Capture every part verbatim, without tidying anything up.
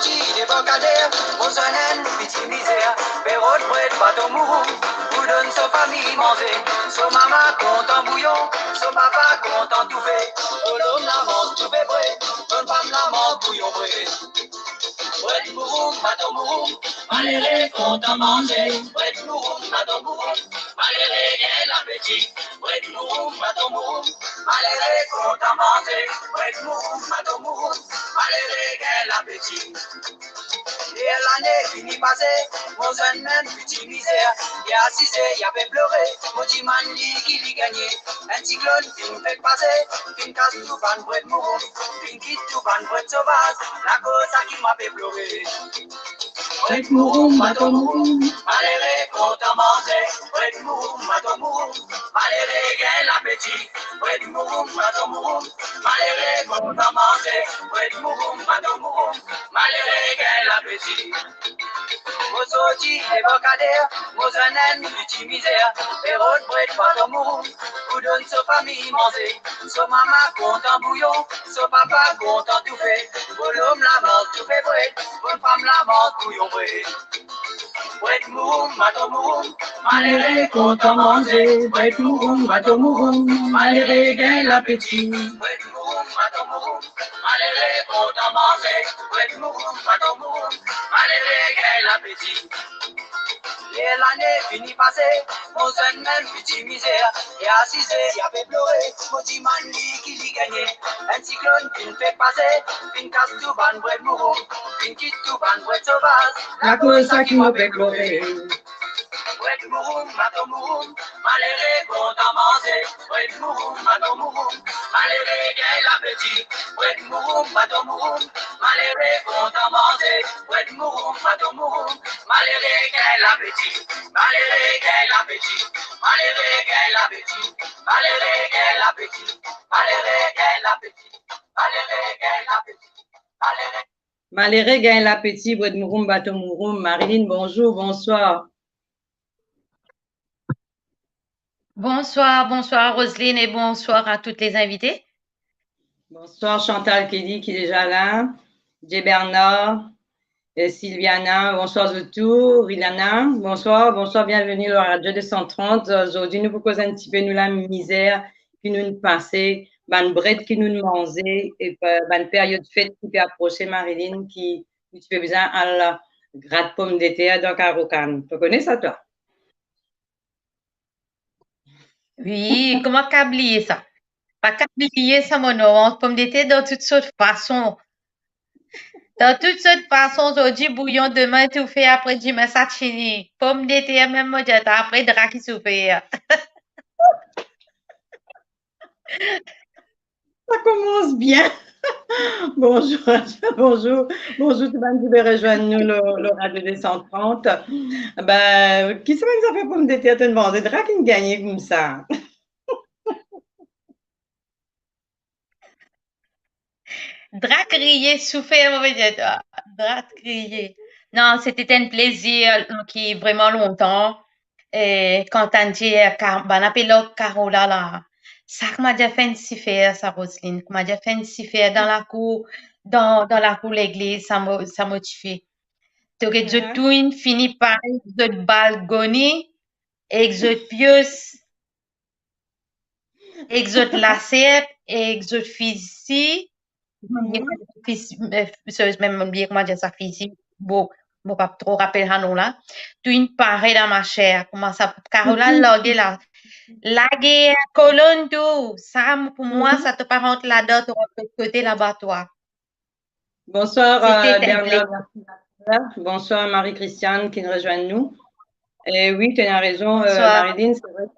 Ti debarkader, mo zwenn enn piti mizer, pe rod bred baton mouroum, pou donn so fami manze. So mama kontan bouyon, so papa kontan toufe. Bolom la manz toufe bred, bann fam la manz bouyon bred. Bred mouroum, baton mouroum, malere kontan manze. Bred mouroum, baton mouroum, malere gagn lapeti. Bred mouroum, baton mouroum, malere kontan manze. Bred mouroum, baton mouroum, malere gagn lapeti. Ler lane fini pase, mo zwenn mem piti mizer. Li asize, li pe plore, mo dimann li ki li gagne. Enn siklonn finn fek pase, finn kas tou bann bred mouroum, finn kit tou bann bred sovaz, lakoz sa ki mo pe plore. Bred mouroum, baton mouroum, malere kontan manze. Bred mouroum, baton mouroum, malere gagn lapeti. Bred mouroum, baton mouroum, malere kontan manze. Bred mouroum, baton mouroum, malere gagn lapeti. Mo sorti debarkader, mo zwenn enn piti mizer, pe rod bred baton mouroum, pou donn so fami manze. So mama kontan bouyon, so papa kontan toufe. Bolom la manz toufe bred, bann fam la manz bouyon bred. Bred mouroum, baton mouroum, malere kontan manze. Bred mouroum, baton mouroum, malere gagn lapeti. Bred mouroum, baton mouroum, malere kontan manze. Bred mouroum, baton mouroum, malere gagn lapeti. Ler lane fini pase, mo zwenn mem piti mizer. Li asize, li pe plore, mo dimann li ki li gagne. Enn siklonn finn fek pase, finn kas tou bann bred mouroum, finn kit tou bann bred sovaz, lakoz sa ki mo pe plore. Bred mouroum, baton mouroum, malere kontan manze. Bred mouroum, baton mouroum, malere gagn lapeti. Bred mouroum, baton mouroum, malere kontan manze. Bred mouroum, baton mouroum, malere gagn lapeti. Malere gagn lapeti. Malere gagn lapeti. Malere gagn lapeti. Malere gagn lapeti. Malere gagn lapeti. Malere Malere gagn lapeti, bred mouroum, baton mouroum. Marilyn, bonzour, bonswar. Bonswar, bonswar Roseline e bonswar a tout le zinvite. Bonswar Chantal Kelly ki deza la, Jay Bernard, e Sylviana, bonswar zot tou, Rilana, bonswar, bonswar, bienveni lor Radio deux cent trente. Zordi nou pou koz enn tipe nou lamizer ki nou pase, bann bred ki nou manze, e pa-, bann peryod fet ki pe aprose, Marilyn, ki, ki ti pe bizin al grat pomdeter dan karo kann. To kone sa twa? Wi, kouma kav bliye sa? Pa kav bliye sa, mo nonm, pomdeter dan tout sort fason. Dan tout sort fason, zordi bouyon, demin toufe, apre dimin satini. Pomdeter mem, mo dir twa, apre dra ki soufer. Sa koumans bien. Bonzour, bonzour, bonzour tou bann ki pe rezwenn nou lor, lor Radio deux cent trente. Be, ki sa bann zafer pomdeter to'nn manze, dra ki'nn gagne koumsa? Dra kriye, soufer, mo pe dir twa. Dra kriye. Non, se ti enn plezir ki vreman lontan. E kan tann dir, ka-, bann apel Karola la, sa kouma dir fer enn sifer sa, Roseline, kouma dir fer enn sifer dan lakour, dan, dan lakour legliz, sa mo, sa mo ti fer. To get zot tou inn fini pare ek zot balgoni, ek zot pios, ek zot laset, ek zot fizi, fizi, eh, sorry, mem mo bliye kouma dir sa, fizi, bon, mo pa tro rapel sa non la. Tou inn pare la, ma chere, kouma sa, Karola large la, large kolonn tou, sa, pou mwa, sa to pa rant ladan, to rant lot kote laba twa. Bonswar, Bernard. Bonswar Marie-Christiane ki'nn rezwenn nou. E wi, to ena rezon, Marilyn, se vre,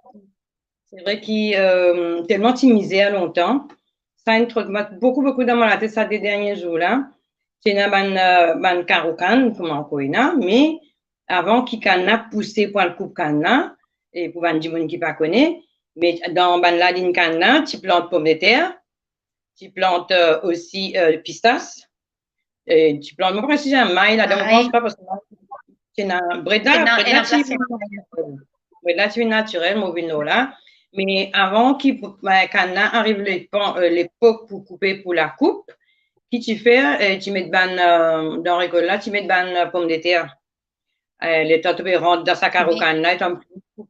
se vre ki, eh, telman ti mizer lontan, sa inn trot boukou, boukou dan mo latet sa de dernie zour la. Ti ena bann, eh, bann karo kann, kouma ankor ena, me avan ki kann la pouse pou al koup kann la, e pou bann dimoun ki pa kone, me dan bann lalinn kann la, ti plant pomdeter, ti plant, eh, osi, eh, pistas, e ti plant, mo pa si ena may ladan, mo pans pa, parski ti ena bred la, bred la ti, bred la ti vinn natirel, mo vinn lor la. Me avan ki, eh, kann la ariv lepan-, eh, lepok pou koupe, pou lakoup, ki ti fer, eh, ti met bann, eh, dan rekol la, ti met bann, eh, pomdeter. Eh, letan to pe rant dan sa karo kann la, etan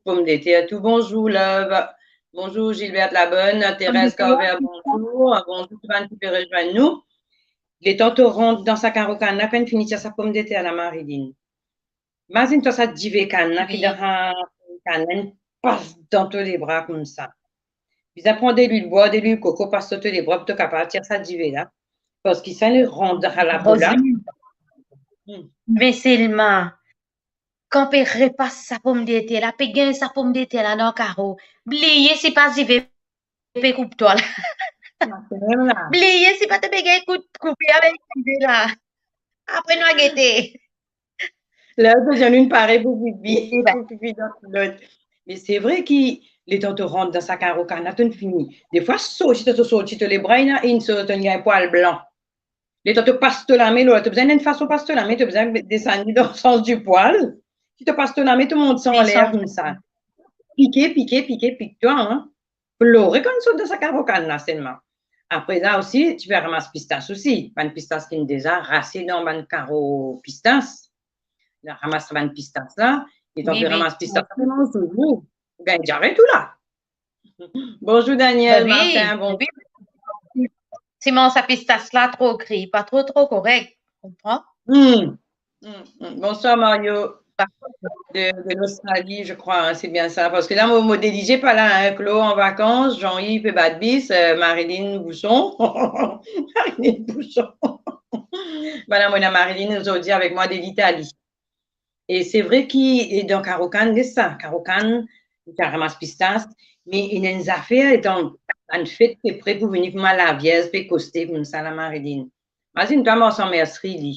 pom de ter tou. Bonzour, love. Bonzour, Gilberte Labonne, Thérèse Carver, bonzour. Bonzour, tou bann ki pe rezwenn nou. Letan to rant dan sa karo kann la, kan fini tir sa pomdeter la, Marilyn. Imazinn twa sa dive kann la, ki dan sa kann la, inn pas dan to lebra koumsa. Bizin pran delwil bwar, delwil koko, pas lor to lebra pou to kapav tir sa dive la. Parski sa inn rant dan sa lapo la. Roselyne. Hmm. Me selman, kan pe repas sa pomdeter la, pe gagn sa pomdeter la dan karo, bliye si pa dive pe koup twa la. Sa mem la. Bliye si pa to pe gagn kout koupe avek dive la. Apre nou a gete. La, to zwenn inn pare pou pipi, pou pipi dan kilot. Me se vre ki letan to rant dan sa karo kann la, to fini. Defwa, sorti, to, to sorti to lebra, ena inn sort, to gagn pwal blan. Letan to pas to lame lor la, to bizin enn fason pas to lame, to bizin desann li dan sans di pwal. Si to pas to lame, to mont sa anler koumsa. Pike, pike, pike, pik twa, hein. Plore kan sort dan sa karo kann la selman. Apre la osi, ti pe ramas pistas osi. Bann pistas ki deza rase dan bann karo pistas. La ramas sa bann pistas la. Letan pe ramas pistas la, pe manz toultan. Ou gagn diare tou la. Bonzour Daniel, Martin, bonzour. Sinon sa pistas la tro gri, pa tro, tro korek. Konpran? Hmm. Hmm, hmm. Bonsoir Mario de, de l'Australie, je crois, hein, c'est bien ça. Parski la, mo, mo D J pa la, hein, Claude an vakans, Jean-Yves pe bat bis, euh, Marilyn Bouchon. Marilyn Bouchon. Voilà, mo ena Marilyn ozordi avek mwa de l'Italie. E se vre ki, e dan karo kann, les sa, karo kann, li ti ramas pistas, me ena enn zafer, letan bann fet pe pre pou vini, kouma lavierz pe koste koumsa la, Marilyn. Imazinn twa, Marsan Mercry, li.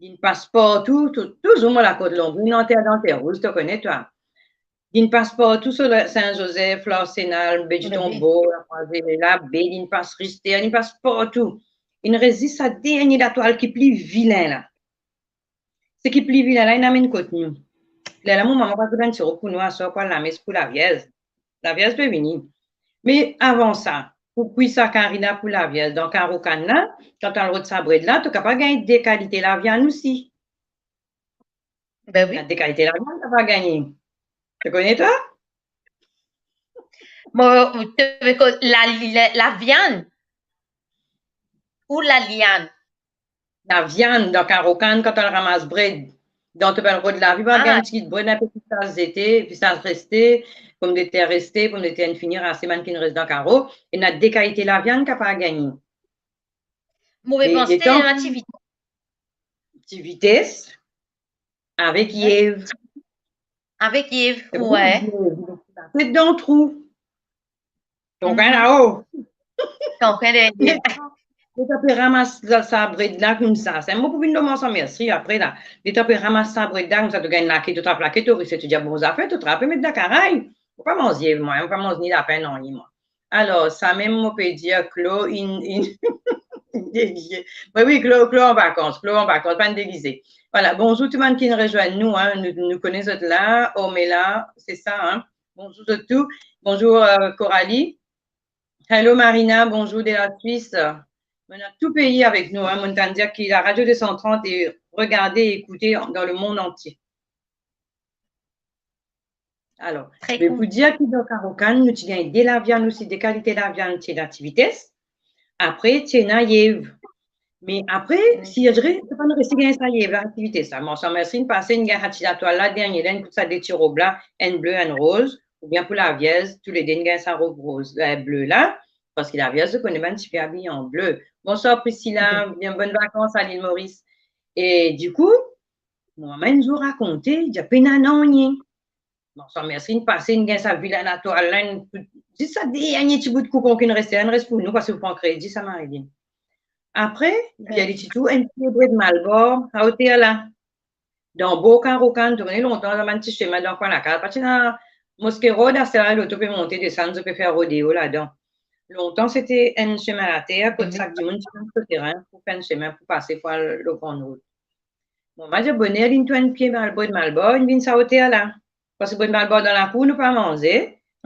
Linn pas partou, tou, touzour mo lakot lonbri, inn anter dan Terrouz, to kone twa. Linn pas partou, so Sin Zozef, Larsenal, Be di Tonbo, Lakrwazele, Labe, linn pas Rister, linn pas partou. Inn res zis sa dernie latwal ki pli vilin la. Seki pli vilin la, inn amenn kot nou. Lerla mo mama pa zis bann ti rob pou nou aswar pou al lames pou lavierz. Lavierz pe vini. Me avan sa, pou kwi sa kari la pou lavierz, dan karo kann la, kan to al rod sa bred la, to kapav gagn de kalite laviann osi. Ben wi. Ena de kalite laviann to kapav gagne. To kone twa? Mo, to pe koz la, la, laviann ou laliann? Laviann, dan karo kann, kan to al ramas bred. Dan to pe al rod lavi, pa gagn tigit bred, enpe pistas zete, pistas reste, pomdeter reste, pomdeter inn fini rase, bann ki inn res dan karo, ena de kalite laviann kapav gagne. Mo pe panse letan ena ti vites. Ti vites, avek yev. Avek yev, wi. Tet dan trou. Tonk enn lao. Tonk enn dernie. Letan to pe ramas sa, sa bred la koumsa. Sa mo pou vinn lor Marsan Mercry apre la. Letan to pe ramas sa bred la koumsa, to gagn lake, to trap lake, to res, to dir bon zafer, to trap, met dan karay. Mo pa manz yev mwa, mo pa manz ni lapin, nanye mwa. Alor, sa mem mo pe dir Claude, inn, inn, inn degize. Wi, wi, Claude, Claude an vakans, Claude an vakans, pa inn degize. Vwala, bonzour tou bann ki inn rezwenn nou, hein, nou, nou kone zot la, Omela, se sa, hein. Bonzour zot tou. Bonzour, euh, Coralie. Hello Marina, bonzour de la Suisse. Nou ena tou pei avek nou, hein. Mo'nn tann dir ki la radio deux cent trente est regardée et écoutée dans le monde entier. Alor, me pou dir ki dan karo kann, nou ti gagn de laviann osi, de kalite laviann, ti ena ti vites. Apre, ti ena yev. Me apre, si zot, to pa'nn resi gagn sa yev la, ti vites la. Marsan Mercry inn pase, inn gagn sa ti latwal la, dernie la, inn kout sa de ti rob la, enn ble, enn roz, oubien pou lavierz, toulede inn gagn sa rob roz, eh, ble la, parski lavierz, zot kone bann tifi abiye an ble. Bonsoir Priscilla, bien bonnes vacances à l'île Maurice. E dikou, mo mama enn zour rakonte, dir pena nanye. Bon, Marsan Mercry inn pase, inn gagn sa vilin latwal la, inn, zis sa dernie ti bout koupon ki inn reste, inn res pou nou, parski pou pran kredi sa, Marilyn. Apre, li ti trouv enn pie bred malbar, aoter la. Dan bor karo kann, to kone lontan, dan bann ti semin dan kwin lakaz, pa ti ena Mosquée Road, aster la loto pe monte, desann, zot pe fer rodeo ladan. Lontan, sete enn semin later, kot sak dimoun ti donn so terin pou fer enn semin pou pase pou al lor Grande Route. Bon, mama dir boner linn trouv enn pie mal-, bred malbar, linn vinn sa aoter la. Parski bred malbar dan lakour, nou pa manze,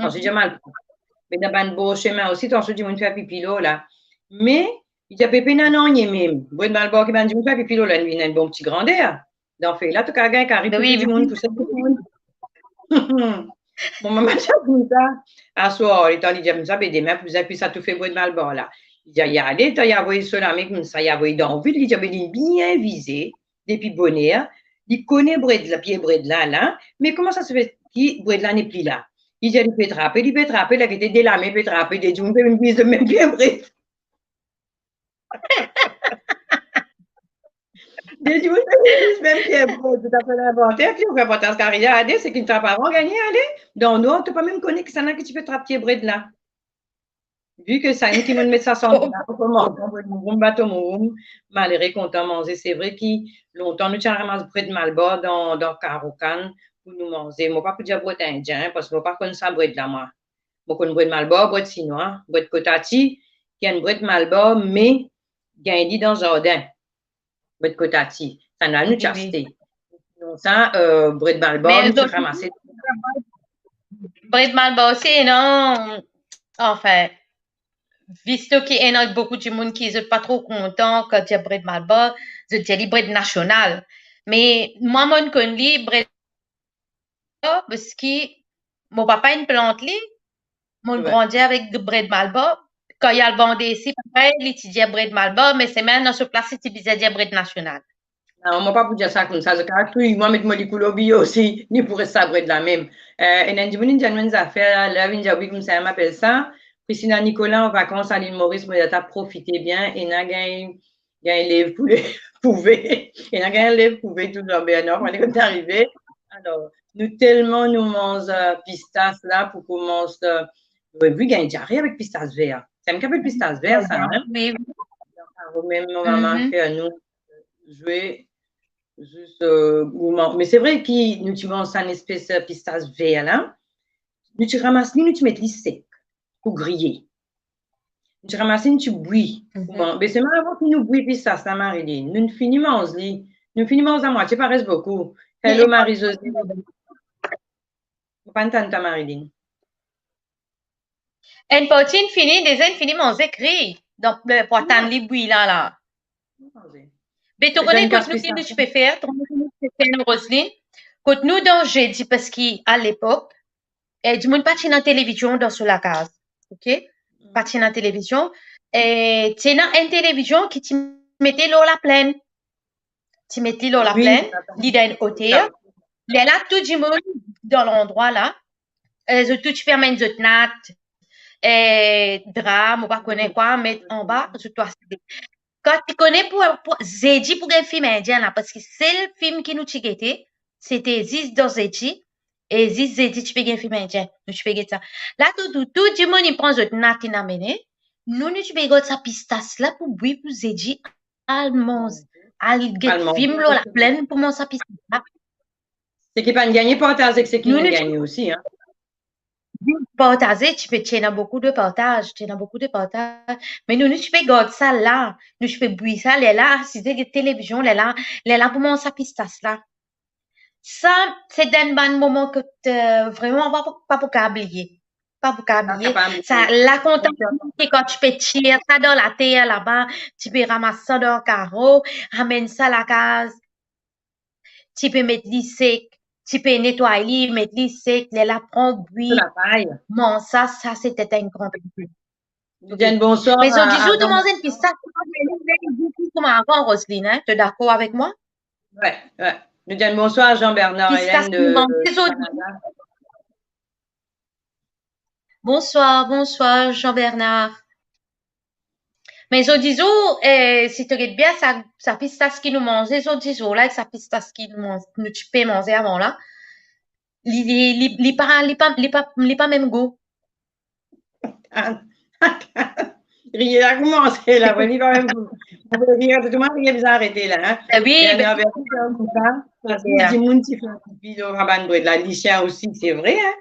parski dir mal pran. Me dan bann bor semin osi, tansion dimoun fer pipi lor la. Me, Li dir, "Pepe, nana nanye mem. Bred malbar ki bann dimoun fer, pepe, lor la, ena enn bon ti grander. Dan fey la, to kav gagn kari, wi, pepe, wi, dimoun wi. Pou sa." Mo mama ti dir koumsa, aswar, letan li dir koumsa, be demin pou bizin, pi sa toufe bred malbar la. Li dir, li ale, letan li avoy so lame koumsa, li avoy dan vil, li dir, be li bien vize, depi boner, li kone bred la, pie bred la, la, me kouma sa se fer ki bred la nepli la? Li dir, li pe trape, li pe trape, la gete de lame pe trape, de dimoun pe vinn viz mem pie bred. De dimoun pe vinn viz mem pie bred, to kav fer linvanter, ki ou kav partaze kari la, ale, seki trap avan gagne, ale. Dan Nor, to pa mem kone kisannla ki ti pe trap pie bred la. Vi ki sa enn dimoun met sa san dela pou koumans, bred mouroum, bato mouroum, malere kontan manze. Se vre ki lontan nou ti al ramas bred malbar dan, dan karo kann pou nou manze. Mo pa pou dir bred indien, parski mo pa konn sa bred la, mwa. Mo konn bred malbar, bred sinwa, bred kotati, ki enn bred malbar, me gagn li dan zardin. Bred kotati. Sannla nou ti aste. Sinon sa, eh, bred malbar, nou ti ramase. Bred malbar osi, non? Anfin, visto ki ena boukou dimoun ki zot pa tro kontan kan dir bred malbar, zot dir li bred nasional. Me mwa, mo'nn konn li bred parski mo papa inn plant li, mo'nn grandi avek bred malbar. Kan li al vande isi, parey li ti dir bred malbar, me semem dan so plas, li ti bizin dir bred nasional. Non, mo pa pou dir sa koumsa, zot kav touy mwa, met mo likoulor biyo osi, ni pou res sa bred la mem. Eh, ena enn dimoun inn dir nou enn zafer, la vinn dir wi koumsa, mo apel sa. Priscilla Nicolas an vakans a Lil Moris, mo dir ta profite bien, ena gagn gagn lev pou le-, pou ve. Ena gagn lev pou ve tou Jean Bernard, kouma li arive. Alor, nou telman nou manz, eh, pistas la pou koumans, eh, wi, wi, gagn diare avek pistas ver. Sa mem ki apel pistas ver, sa, hein? Wi, wi. Donk, avo mem mo mama fer nou zwe zis, eh, moman. Me se vre ki nou ti manz sa enn espes, eh, pistas ver la. Nou ti ramas li, nou ti met li sek pou griye. Nou ti ramas li, nou ti bwi. Mhm. Bon, be selman avan ki nou bwi pistas la, Marilyn, nou fini manz li. Nou fini manz lamwatie, pa res boukou. Hello, Marie-Josée. Mo pa'nn tann twa, Marilyn. Enn parti inn fini, deziem inn fini manze kri. Donk, eh, pou atann li bwi la, la. Be to kone kot nou ki nou ti pe fer, to kone ki nou ti pe fer, Roseline? Kot nou dan zedi, parski alepok, eh, dimoun pa ti ena televizion dan so lakaz, ok? Pa ti ena televizion. Eh, ti ena enn televizion ki ti mete lor laplenn. Ti met li lor laplenn, li dan enn oter. Lerla tou dimoun dan landrwa la, eh, zot tou ti pe amenn zot nat, eh, dra, mo pa kone kwa, met anba, zot tou asize. Kan ti kone pou, pou zedi pou gagn fim indien la, parski sel fim ki nou ti gete, sete zis dan zedi, e zis zedi ti pe gagn fim indien, nou ti pe get sa. La tou, tou, tou dimoun inn pran zot nat, inn amene, nou, nou ti pe gard sa pistas la pou bwi pou zedi, al manz, al get fim lor laplenn pou manz sa pistas la. Seki pa'nn gagne, partaze ek seki inn gagne osi, hein. Partaze, ti pe, ti ena boukou de partaz, ti ena boukou de partaz. Me nou, nou ti pe gard sa la, nou ti pe bwi sa, lerla asize get televizion, lerla, lerla pou manz sa pistas la. Sa, se dan bann moman ki, eh, vreman pa pou, pa pou kav bliye. Pa pou kav bliye. Sa, lakontantman ki kan ti pe tir sa dan later laba, ti pe ramas sa dan karo, amenn sa lakaz, ti pe met li sek, ti pe netway li, met li sek, lerla pran bwi, manz sa, sa sete enn gran plezir. Nou dir enn bonswar. Me zot dir zot manz enn pistas, kouma avan, Roseline, hein? To dakor avek mwa? Wi, wi. Nou dir enn bonswar a Jean Bernard Hélène de Canada. Bonswar, bonswar, Jean Bernard. Me zot dir zot, eh, si to get bien, sa, sa pistas ki nou manze, zot dir zot la, ek sa pistas ki nou manz-, nou ti pe manze avan la, li, li, li, li pa, li pa, li pa, li pa mem gou. Atann, atann. Riye la koumanse la, wi, li pa mem gou. Riye, toultan riye bizin arete la, hein. Eh wi, Bernard Verdi, sa, parski dimoun ti fer pipi lor sa bann bred la, lisien osi, se vre, hein.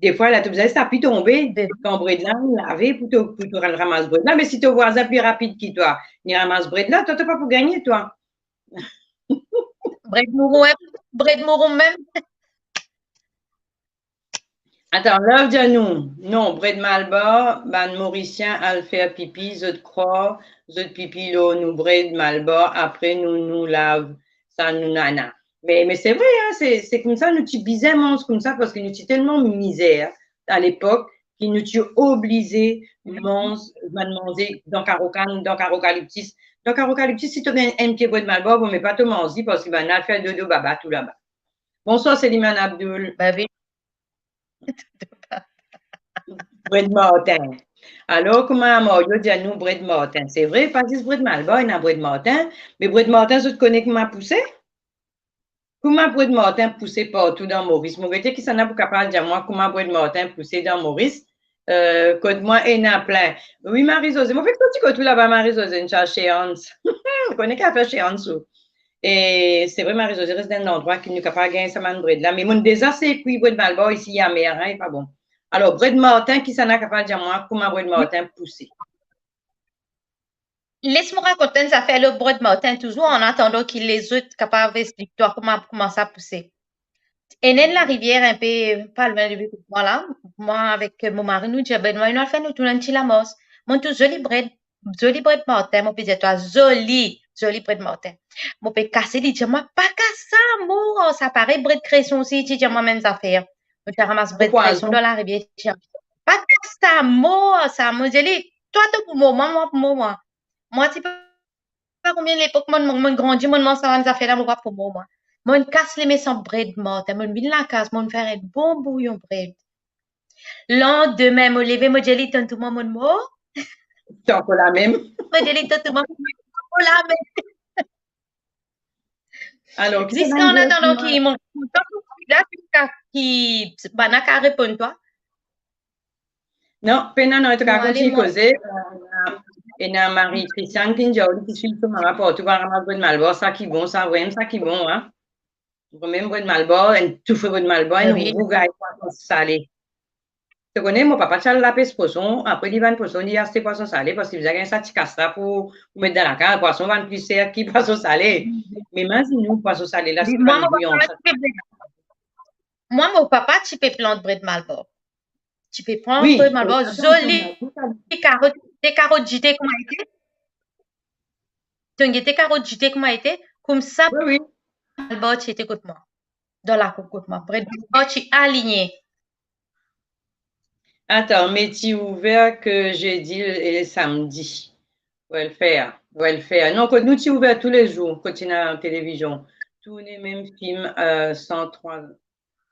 Defwa, la, to bizin les tapi tonbe. Kan bred la, lave pou to, pou to al ramas bred la. Me si to vwazin pli rapid ki twa, li ramas bred la, twa, to pa pou gagne, twa. Bred mouroum, bred mouroum mem. Atann, Love dir nou, non, bred Malbar, bann Morisien al fer pipi, zot krwar zot pipi lor nou bred Malbar, apre nou, nou lav sa nou nana. Me, me se vre, hein, se, se koumsa nou ti bizin manz koumsa, parski nou ti telman mizer a lepok ki nou ti oblize manz bann manze dan karokann, dan karokaliptis. Dan karokaliptis, si to gagn enn pie bred Malbar, vomie pa to manz li, parski bann la al fer dodo baba tou laba. Bonswar, Selimane Abdoul. Ba wi. Bred Martin. Alor, kouma Mario dir nou bred Martin? Se vre, pa zis bred Malbar, ena bred Martin, me bred Martin, zot kone kouma pouse? Kouma bred Martin pouse partou dan Moris? Mo gete kisannla pou kapav dir mwa kouma bred Martin pouse dan Moris. Eh, kot mwa ena plin. Wi, Marie-Josée, mo fek sorti kot ou laba, Marie-Josée, nou ti al Shehan's. Kone ki afer Shehan's ou? E se vre, Marie-Josée res dan enn landrwa ki nou kapav gagn sa bann bred la. Me monn deza sey kwi bred Malbar isi, li amer, hein, li pa bon. Alor, bred Martin, kisannla kapav dir mwa kouma bred Martin pouse? Les mo rakont enn zafer lor bred Martin touzour, an atandan ki lezot kapav explik twa kouma, kouma sa pouse. Ena enn larivier inpe pa lwin de kot mwa la, mwa avek mo mari nou dir, "Be nou, nou al fer nou tou enn ti lamars." Monn trouv zoli bred, zoli bred Martin, mo pe dir twa, zoli, zoli bred Martin. Mo pe kas li, li dir mwa, "Pa kas sa, amor, sa parey bred Cresson." Si, ti dir mwa mem zafer. Mo ti ramas bred Cresson dan larivier, ti dir, "Pa kas sa, amor, sa." Mo dir li, "Twa to pou mor, mwa, mwa pou mor, mwa." Mwa ti pa konbien lepok monn, monn grandi, monn manz sa bann zafer la, mo pa pou mor, mwa. Monn kas li, me san bred Martin, monn vinn lakaz, monn fer enn bon bouyon bred. Landime, mo leve, mo dir li, "Donn to mwa, monn mor." To ankor lamem. Mo dir li, "Donn to mwa, monn mor." Ankor lamem. Alor, ziska an atandan ki mo, ziska ki bann la ka reponn twa. Non, pena non, an tou ka, kontign koze. Eh, ena, ena Marie-Christiane ki dir, li ki swiv to mama partou, va ramas bred Malbar, sa ki bon, sa vremem, sa ki bon, hein. Vremem bred Malbar, enn toufre bred Malbar, enn rougay pwason sale. To kone, mo papa ti al lapes pwason, apre li vann pwason, li aste pwason sale, parski li bizin gagn sa ti kas la pou, pou met dan lakaz, pwason vann pli ser ki pwason sale. Me imazinn ou pwason sale la, si mwa, mo papa ti pe plant bred Malbar. Ti pe pran bred Malbar, zoli karot, de karot dite kouma ete. To gete karot dite kouma ete, koumsa, Malbar ti ete kot mwa. Dan lakour kot mwa. Bred Malbar ti aligne. Atann, me ti ouver ke zedi e samdi. Welfare, welfare. Non, kot nou ti ouver toulezour, kot ti ena televizion. Tourne mem fim, eh, san trwa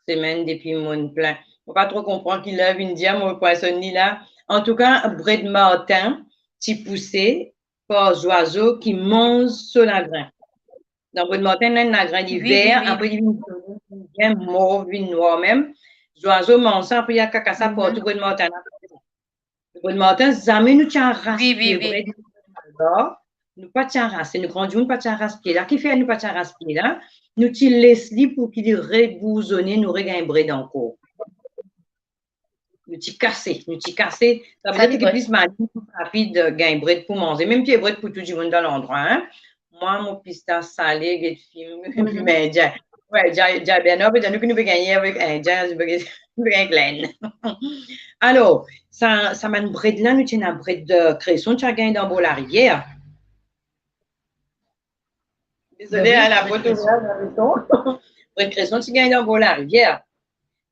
semenn depi monn plin. Mo pa tro konpran ki ler vinn dir, mo pa sonn li la. Antouka, bred Martin ti pouse par zwazo ki manz so lagrin. Dan bred Martin, ena enn lagrin, li ver, apre li vinn, vinn mov, vinn nwar mem. Zwazo manz sa, apre li al kas sa partou bred Martin la. Bred Martin, zame nou ti aras pie bred Malbar. Nou pa ti aras, nou gran dimoun pa ti aras pie la. Kifer nou pa ti aras pie la? Nou ti les li pou ki li rebouzone, nou regagn bred ankor. Nou ti kase, nou ti kase. Sa vedir ki plis malin, plis rapid, eh, gagn bred pou manze. Mem pie bred pou tou dimoun dan landrwa, hein. Mwa, mo pistas sale, get fim, fim indien. Wi, Jay, Jay Bernard pe dir nou ki nou pe gagne avek Indien, nou pe gagne, nou pe gagne glenn. Alor, sa, sa bann bred la, nou ti ena bred, eh, Cresson, ti al gagn dan bor larivier. Dezole, hein, laport ouver, Cresson. Bred Cresson ti gagn dan bor larivier.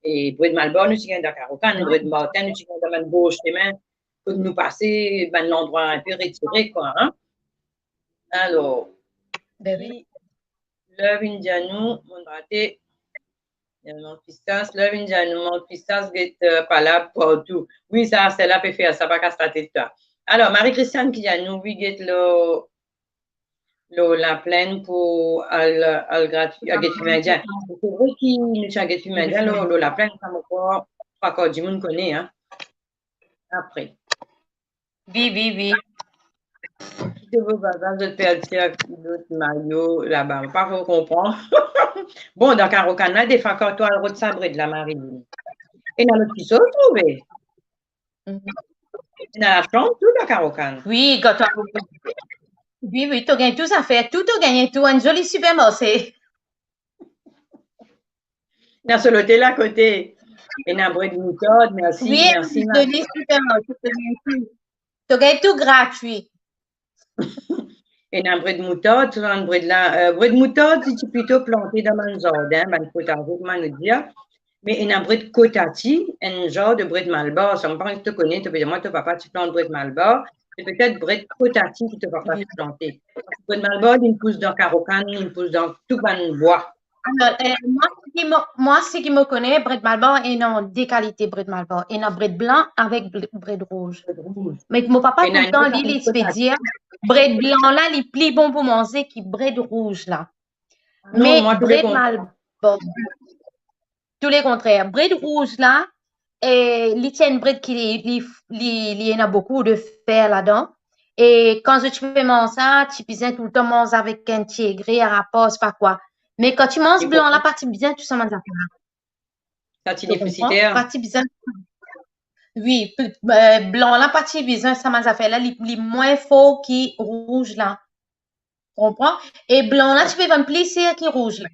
E bred Malbar, nou ti gagn dan karokann, bred Martin, nou ti gagn dan bann bor sime, kot nou pase, bann landrwa inpe retire, kwa, hein. Alor, be wi. Ler vinn dir nou, monn rate, eh, manz pistas, ler vinn dir nou manz pistas, get, eh, palab partou. Wi, sa, sela pe fer sa, pa kas latet twa. Alor, Marie-Christiane ki dir nou, wi, get lor, lor Laplenn pou al, al grat-, al get fim indien. Se vre ki nou ti al get fim indien lor, lor Laplenn, sa mo krwar trwa kar dimoun kone, hein. Apre. Wi, wi, wi. Ki to vo baba, zot pe al tir lot mayo laba. Mo pa tro konpran. Bon, dan karokann la, defwa kan to al rod sa bred la, Marie, ena lot kisoz trouve. Mhm. Ena lasam tou dan karokann. Wi, kan to al, wi, wi, to gagn tou zafer, tou, to gagn tou, enn zoli sipermarse. Ena so lotel akote. Ena bred moutard, mersi, wi, mersi, zoli, siper, mersi. To gagn tou gratwi. Ena bred moutard, sa bann bred la, eh, bred moutard, li ti plito plante dan bann zardin, bann potaze, kouma nou dir. Me ena bred kotati, enn zar de bred malbar. Sa, mo pa kone si to kone, to pe dir mwa to papa ti plant bred malbar. Se petet bred kotati ki to papa ti plante. Bred malbar, li pous dan karokann, li pous dan tou bann bwa. Alor, eh, mwa, seki mo, mwa, seki mo kone, bred malbar, ena de kalite bred malbar. Ena bred blan avek bl-, bred rouz. Bred rouz. Me mo papa toultan li, li ti pe dir, bred blan la, li pli bon pou manze ki bred rouz la. Non, me mwa, tou le bred kontre. Malbar, tou le kontrer. Bred rouz la, eh, li ti enn bred ki li, li, li, li ena boukou de fer ladan. E kan zot ti pe manz sa, ti bizin toultan manz avek enn ti egre, arapar, pa kwa. Me kan ti manz blan la, pa ti bizin tou sa bann zafer la. Sa ti defisiter. Pa ti bizin. Wi, pl-, eh, blan la pa ti bizin sa bann zafer la, li, li mwin for ki rouz la. Konpran? E blan la ti pe vann pli ser ki rouz la.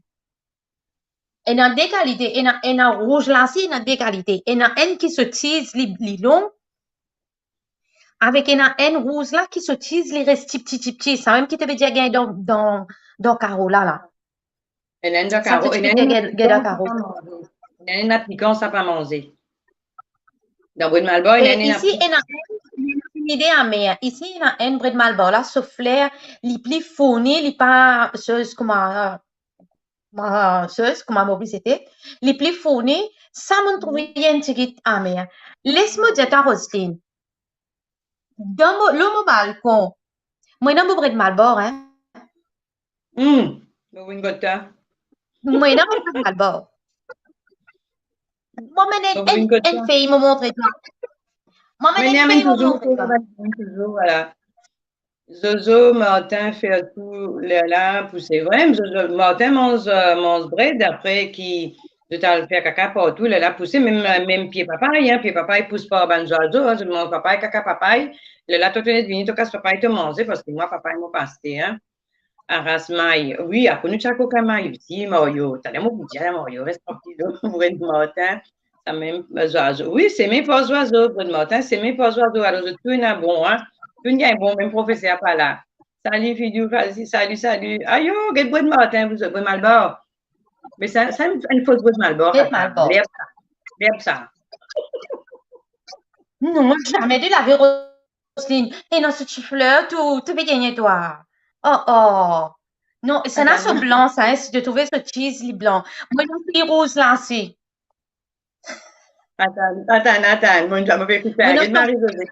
Ena de kalite, ena, ena rouz la si, ena de kalite. Ena enn ki so tiz li, li long, avek ena enn rouz la ki so tiz li res tipti, tipti. Sa mem ki to pe dir gagn dan, dan, dan karo la, la. Ena enn dan karo, ena enn dan karo. Ena enn pikan, sa pa manze. Dan bred malbar, ena enn isi, ena enn, ena enn ide amer. Isi, ena enn bred malbar la, so fler, li pli fourni, li pa soz kouma, kouma soz, kouma mo bizete. Li pli fourni, sa monn trouve enn tigit amer. Les mo dir twa, Roseline, dan mo, lor mo balkon, mo ena mo bred malbar, hein. Hmm, mo vinn kot twa. Mo ena mo bred malbar. Mo amenn enn, enn fey, mo montre twa. Mo amenn enn fey, mo montre twa. Touzour, voilà. Zozo, Martin, fer tou lerla pouse. Vremem, Zozo, Martin manz, eh, manz bred, apre ki zot al fer kaka partou, lerla pouse, mem, mem pie papay, hein, pie papay pous par bann zwazo, hein, zot manz papay, kaka papay, lerla to tounen vini, to kas papay, to manze, parski mwa papay mo pa aste, hein. Aras may. Wi, akoz nou ti al kokin may osi, Mario. Taler mo pou dir la, Mario, res trankil, bred Martin. Sa mem, eh, zwazo. Wi, seme par zwazo, bred Martin, seme par zwazo. Alor, zot tou ena bon, hein. Tou ena bon, mem profeser pa la. Sali, Fidou, sali, sali. Ayo, get bred Martin, bred malbar. Me sa, sa enn, enn fos bred malbar, bred malbar. Lerb sa. Lerb sa. Non, zame de lavi, Roseline. Ena so ti fler, tou, tou pe gagne twa. Oh, oh. Non, sa ena so blan, sa, hein, si to trouve so tiz, li blan. Mo ena li rouz la, si. Atann, atann, atann. Mo, mo pe ekout sa. Mo ena Marie-Josée.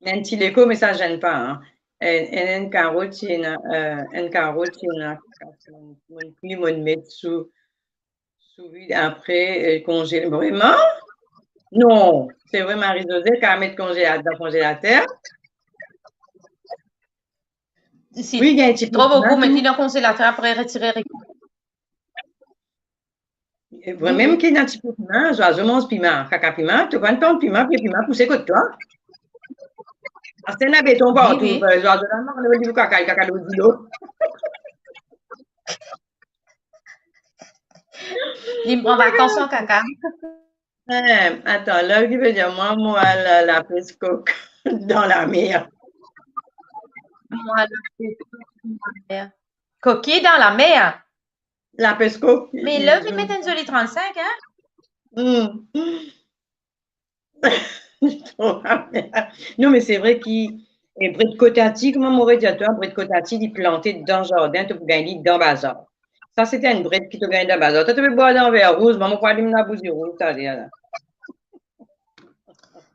Enn ti leko, me sa zenn pa, hein. Enn, enn, enn karo ti ena, eh, enn karo ti ena, mo, mo pli, mo met sou, sou vid, apre, eh, konzele. Vreman? Non, se vre, Marie-Josée, kapav met konzela-, dan konzelater. Si, wi, gagn ti tro boukou, met li dan konzelater, apre retire, retire. E vremem ki ena ti pe piman, zwazo manz piman, kaka piman, to pa pran piman, pie piman pouse kot twa. Aster ena beton partou, wi, wi. Eh, zwazo la, non, li kaka, li kaka lor dilo. Li pran vakans an kaka. Eh, atann, la, ki pe dir mwa, mwa, la, lapes kok dan lamer. Mwa, lapes kok dan lamer. Koki dan lamer. Lapes kok. Me la, li met enn zoli trannsink, hein? Hmm. Non, me se vre ki, e, bred kotati, kouma mo dir twa, bred kotati, li plante dan zardin, to pou gagn li dan bazar. Sa, se ti enn bred ki to gagn dan bazar. Twa, to pe bwar dan ver rouz, mwa, mo pou alim labouzi rouz, taler la.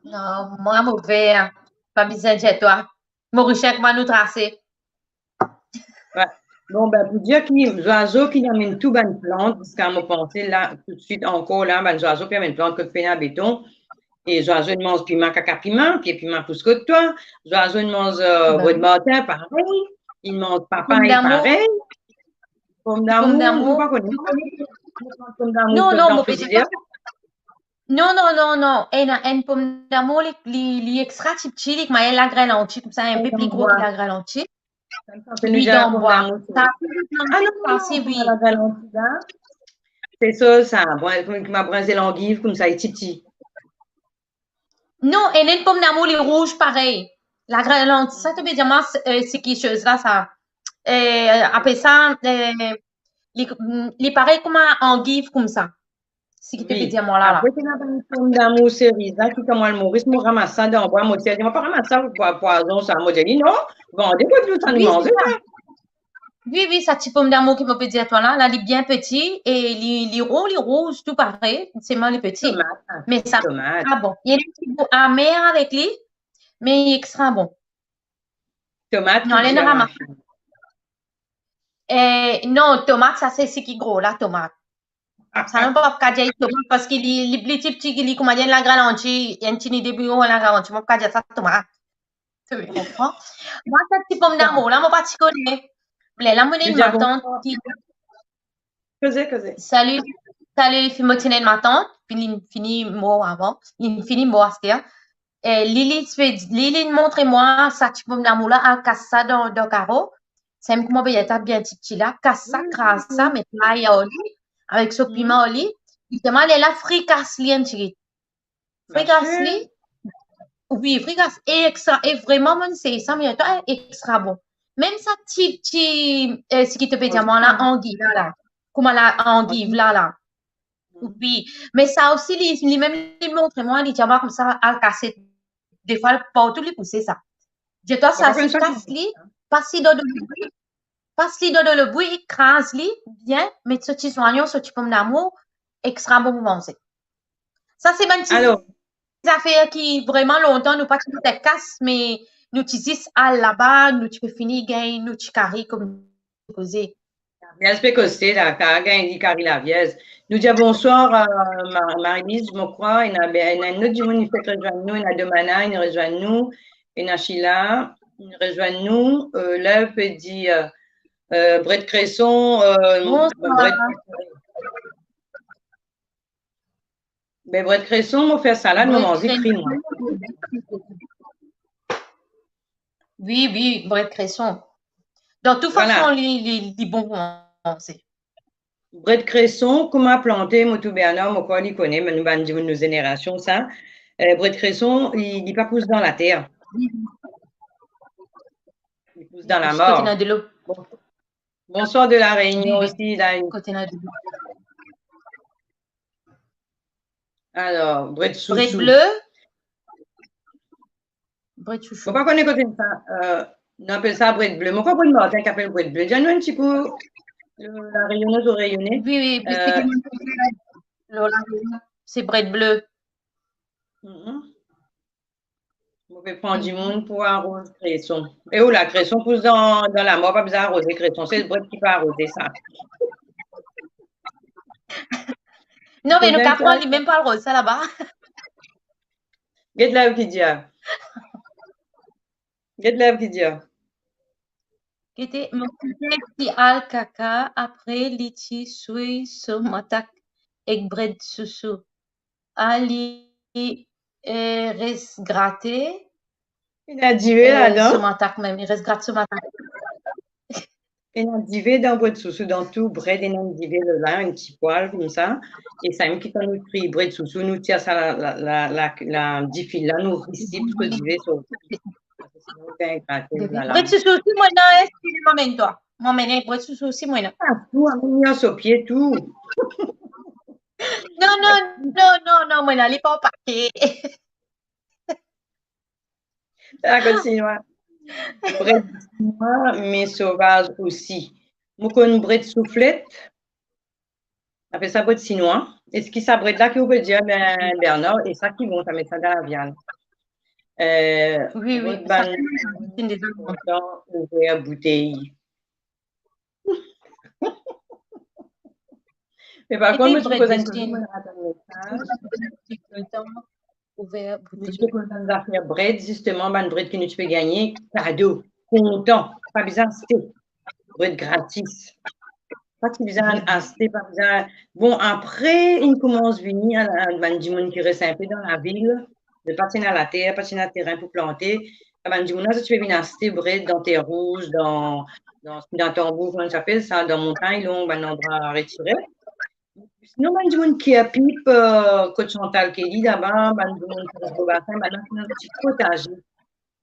Non, mwa, mo ver, pa bizin dir twa. Mo research, mwa, nou trase. Wi. Bon, ben, pou dir ki zwazo ki amenn tou bann plant, ziska mo panse la, toutswit ankor la, bann zwazo ki amenn plant kot pena beton, e zwazo inn manz piman, kaka piman, pie piman pous kot twa, zwazo inn manz, eh, bred martin, parey, inn manz papay, parey, pom damour, pom damour, mo pa kone. Pom damour, non, non, mo pe dir pa. Non, non, non, non. Ena enn pom damour, li, li, li extra tipti, li kouma enn lagrin lanti, koumsa, enn pe pli gro ki lagrin lanti. Li dan bwa. Sa, ah non, non, non, wi. Lagrin lanti la. Se soz sa, brin, kouma, kouma brinzel angiv, koumsa, li tipti. Non, ena enn pomdamour, li rouz parey. Lagrin lanti, sa to pe dir mwa, se, eh, se ki soz la, sa. Eh, apel sa, eh, li, li parey kouma angiv koumsa. Seki to pe dir mwa la, la. Apre, ena bann pomdamour seriz la, ki kouma al Moris, mo ramas sa dan bwa, mo dir, mo pa ramas sa pou pwa-, pwazon sa, mo dir, non, vande kot nou sa, nou manze sa. Wi, wi, sa ti pomdamour ki mo pe dir twa la, la, li bien peti e li, li ron, li rouz, tou parey, selman li peti. Tomat, me sa, tomat. Ah bon, li ena enn ti gou amer avek li, me li extra bon. Tomat. Non, ki li ena ramas. Eh, non, tomat, sa se seki gro la, tomat. Sa, nou pa kapav dir tomat, parski li, li pli tipti, li kouma dir enn lagrin lanti, enn ti nid de biro, enn lagrin lanti, mo pa kapav dir sa tomat. To konpran? Mwa, sa ti pomdamour la, mo pa ti kone. Lerla mo ena enn matant ki... Koze, koze. Salut, salut, fi, mo ti ena enn matant, fini, fini mor avan, li fini mor aster. Eh, li, li ti pe, li, li montre mwa sa ti pomdamour la, al kas sa dan, dan karo. Sa mem kouma be, li ta bien tipti la, kas sa, kraz sa, met lay ar li, avek so piman ar li. Li dir mwa, lerla frikas li enn tigit. Frikas li. Wi, frikas, extra, e vreman, mo'nn sey sa, me to, extra bon. Mem sa ti, ti, eh, seki to pe dir mwa la, angiv la, la. Kouma la, angiv la, la. Wi, me sa osi, li, li mem, li montre mwa, li dir mwa koumsa, al kase, defwa, partou li pouse sa. Dir twa, sa, si kas li, pas li dan delo bwi, pas li dan delo bwi, kraz li bien, met so ti zwayon, so ti pomdamour, extra bon pou manze. Sa se bann ti zafer ki vreman lontan nou pa ti pe kas, me nou ti zis al laba, nou ti pe fini gagn nou ti kari, kouma koze. Lavierz pe koze la, ka gagn li kari lavierz. Nou dir bonswar, eh, Ma-, Marie-Lise, mo krwar, ena, be, ena enn lot dimoun, li fek rezwenn nou, ena Domana, li rezwenn nou, ena Sheila, li rezwenn nou, eh, la pe dir, eh, bred kreson, eh, bred kreson. Be, bred kreson, mo fer salad, mo manze kri, mwa. Wi, wi, bred kreson. Dan tou fason, li, li, li bon pou manze. Bred kreson, kouma plante, mo tou Bernard, mo krwar li kone, me nou bann dimoun nou zenerasion sa. Eh, bred kreson, li, li pa pous dan later. Li pous dan lamar. Kote ena delo. Bon. Bonswar de La Réunion osi, la. Kote ena delo. Alor, bred sousou. Bred ble. Bred sousou. Mo pa kone kote sa, eh, nou apel sa bred ble. Mo pa konn Martin ki apel bred ble. Dir nou enn ti kou, eh, La Réunion, nou Reyone. Wi, wi, eh, lor La Réunion, se bred ble. Mhm. Mo pe pran dimoun pou aroz kreson. E ola, kreson pous dan, dan lamar, pa bizin aroze kreson, se bred ki pe aroze sa. Non, me nou kapav pran li mem pou aroz sa laba. Get la ki dir. Get la ki dir. Gete, mo kousin ti al kaka, apre li ti souy so matak ek bred sousou. Ah, li, eh, res grate, ena dive, eh, ladan. So matak mem, li res grat so matak. Ena dive dan bred sousou, dan tou bred ena enn dive la, enn ti pwal koumsa. E samem ki kan nou kri bred sousou, nou tir sa la, la, la, la, la difil la, nou risip so dive sorti. Bred sousou osi mo ena, eh, si mo amenn twa. Mo amenn bred sousou osi mo ena. Ah, tou, amenn li ar so pie tou. Non, non, non, non, non, mo ena li par pake. Dakor, sinwa. Bred sinwa, me sovaz osi. Mo konn bred souflet. Apel sa bred sinwa. Eski sa bred la ki ou pe dir, be, Bernard, e sa ki bon, sa met sa dan laviann. Eh, wi, wi, bann sa, ouver boutey. Me par kont, mo ti poz enn kestion, mo atann mesaz. Ouver boutey. Mo ti kontan zafer bred, zisteman, bann bred ki nou ti pe gagne, kado, kontan, pa bizin aste. Bred gratis. Pa ti bizin aste, pa bizin. Bon, apre, inn koumans vini, a, a, bann dimoun ki res inpe dan lavil, me pa ti ena later, pa ti ena terin pou plante. Sa bann dimoun la, zot ti pe vinn aste bred dan Terre Rouge, dan, dan, dan Tambour, kouma sa apel sa, dan Montagne Longue, bann landrwa retire. Sinon, bann dimoun Kirpip, euh, kot Chantal Kelly laba, bann dimoun Kirpip Basin, bann la finn ena ti potaze.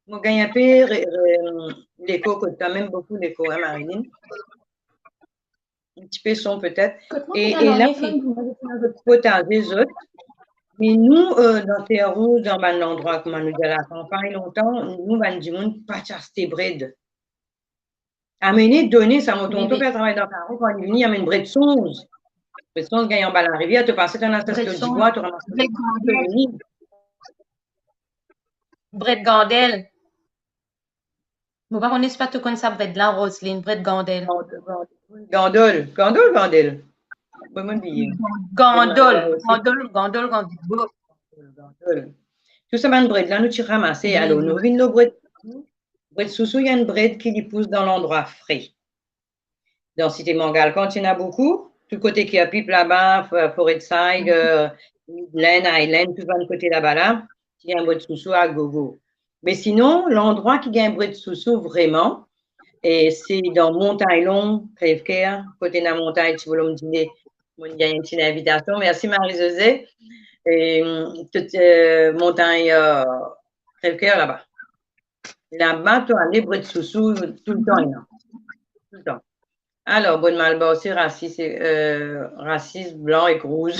Mo gagn inpe re-, re-, leko kot twa, mem boukou leko, hein, Marilyn. In tipe son petet. E, e la, bann dimoun potaze zot. Me nou, euh, dan Terre Rouge, dan bann landrwa, kouma nou dir, lakanpagn lontan, nou bann dimoun pa ti aste bred. Amene, done, sa mo tonton fer travay dan karo, kan li vini, amenn bred sonz. Bred sonz gagn anba larivier, to pase, to ena sa lor dibwa, to ramas bred gandel. Bred gandel. Mo pa kone si pa to konn sa bred la, Roseline, bred gandel. Gandol, gandol, gandel. Mo, mo bliye. Gandol, gandol, gandol, gandol. Gandol. Tou sa bann bred la, nou ti ramase. Alor, nou vinn lor bred. Bred sousou, enn bred ki li pous dan landrwa fre. Dan Site Mangalkan, ti ena boukou. Tou kote Kirpip laba, F-, Forest Side, euh, Midland, Island, tou bann kote laba la, ti gagn bred sousou a gogo. Me sinon, landrwa ki gagn bred sousou vreman, e se dan Montagn Long, Crèvecoeur, kote ena montagn Ti Bolom Dile. Mo gagn enn ti linvitasion. Mersi Marie-Josée. E, tout, euh, montagn, euh, Crèvecoeur laba. Laba, to ale, bred sousou, toultan ena. Toultan. Alor, Bred Malbar, se rasis, euh, rasis blan ek rouz.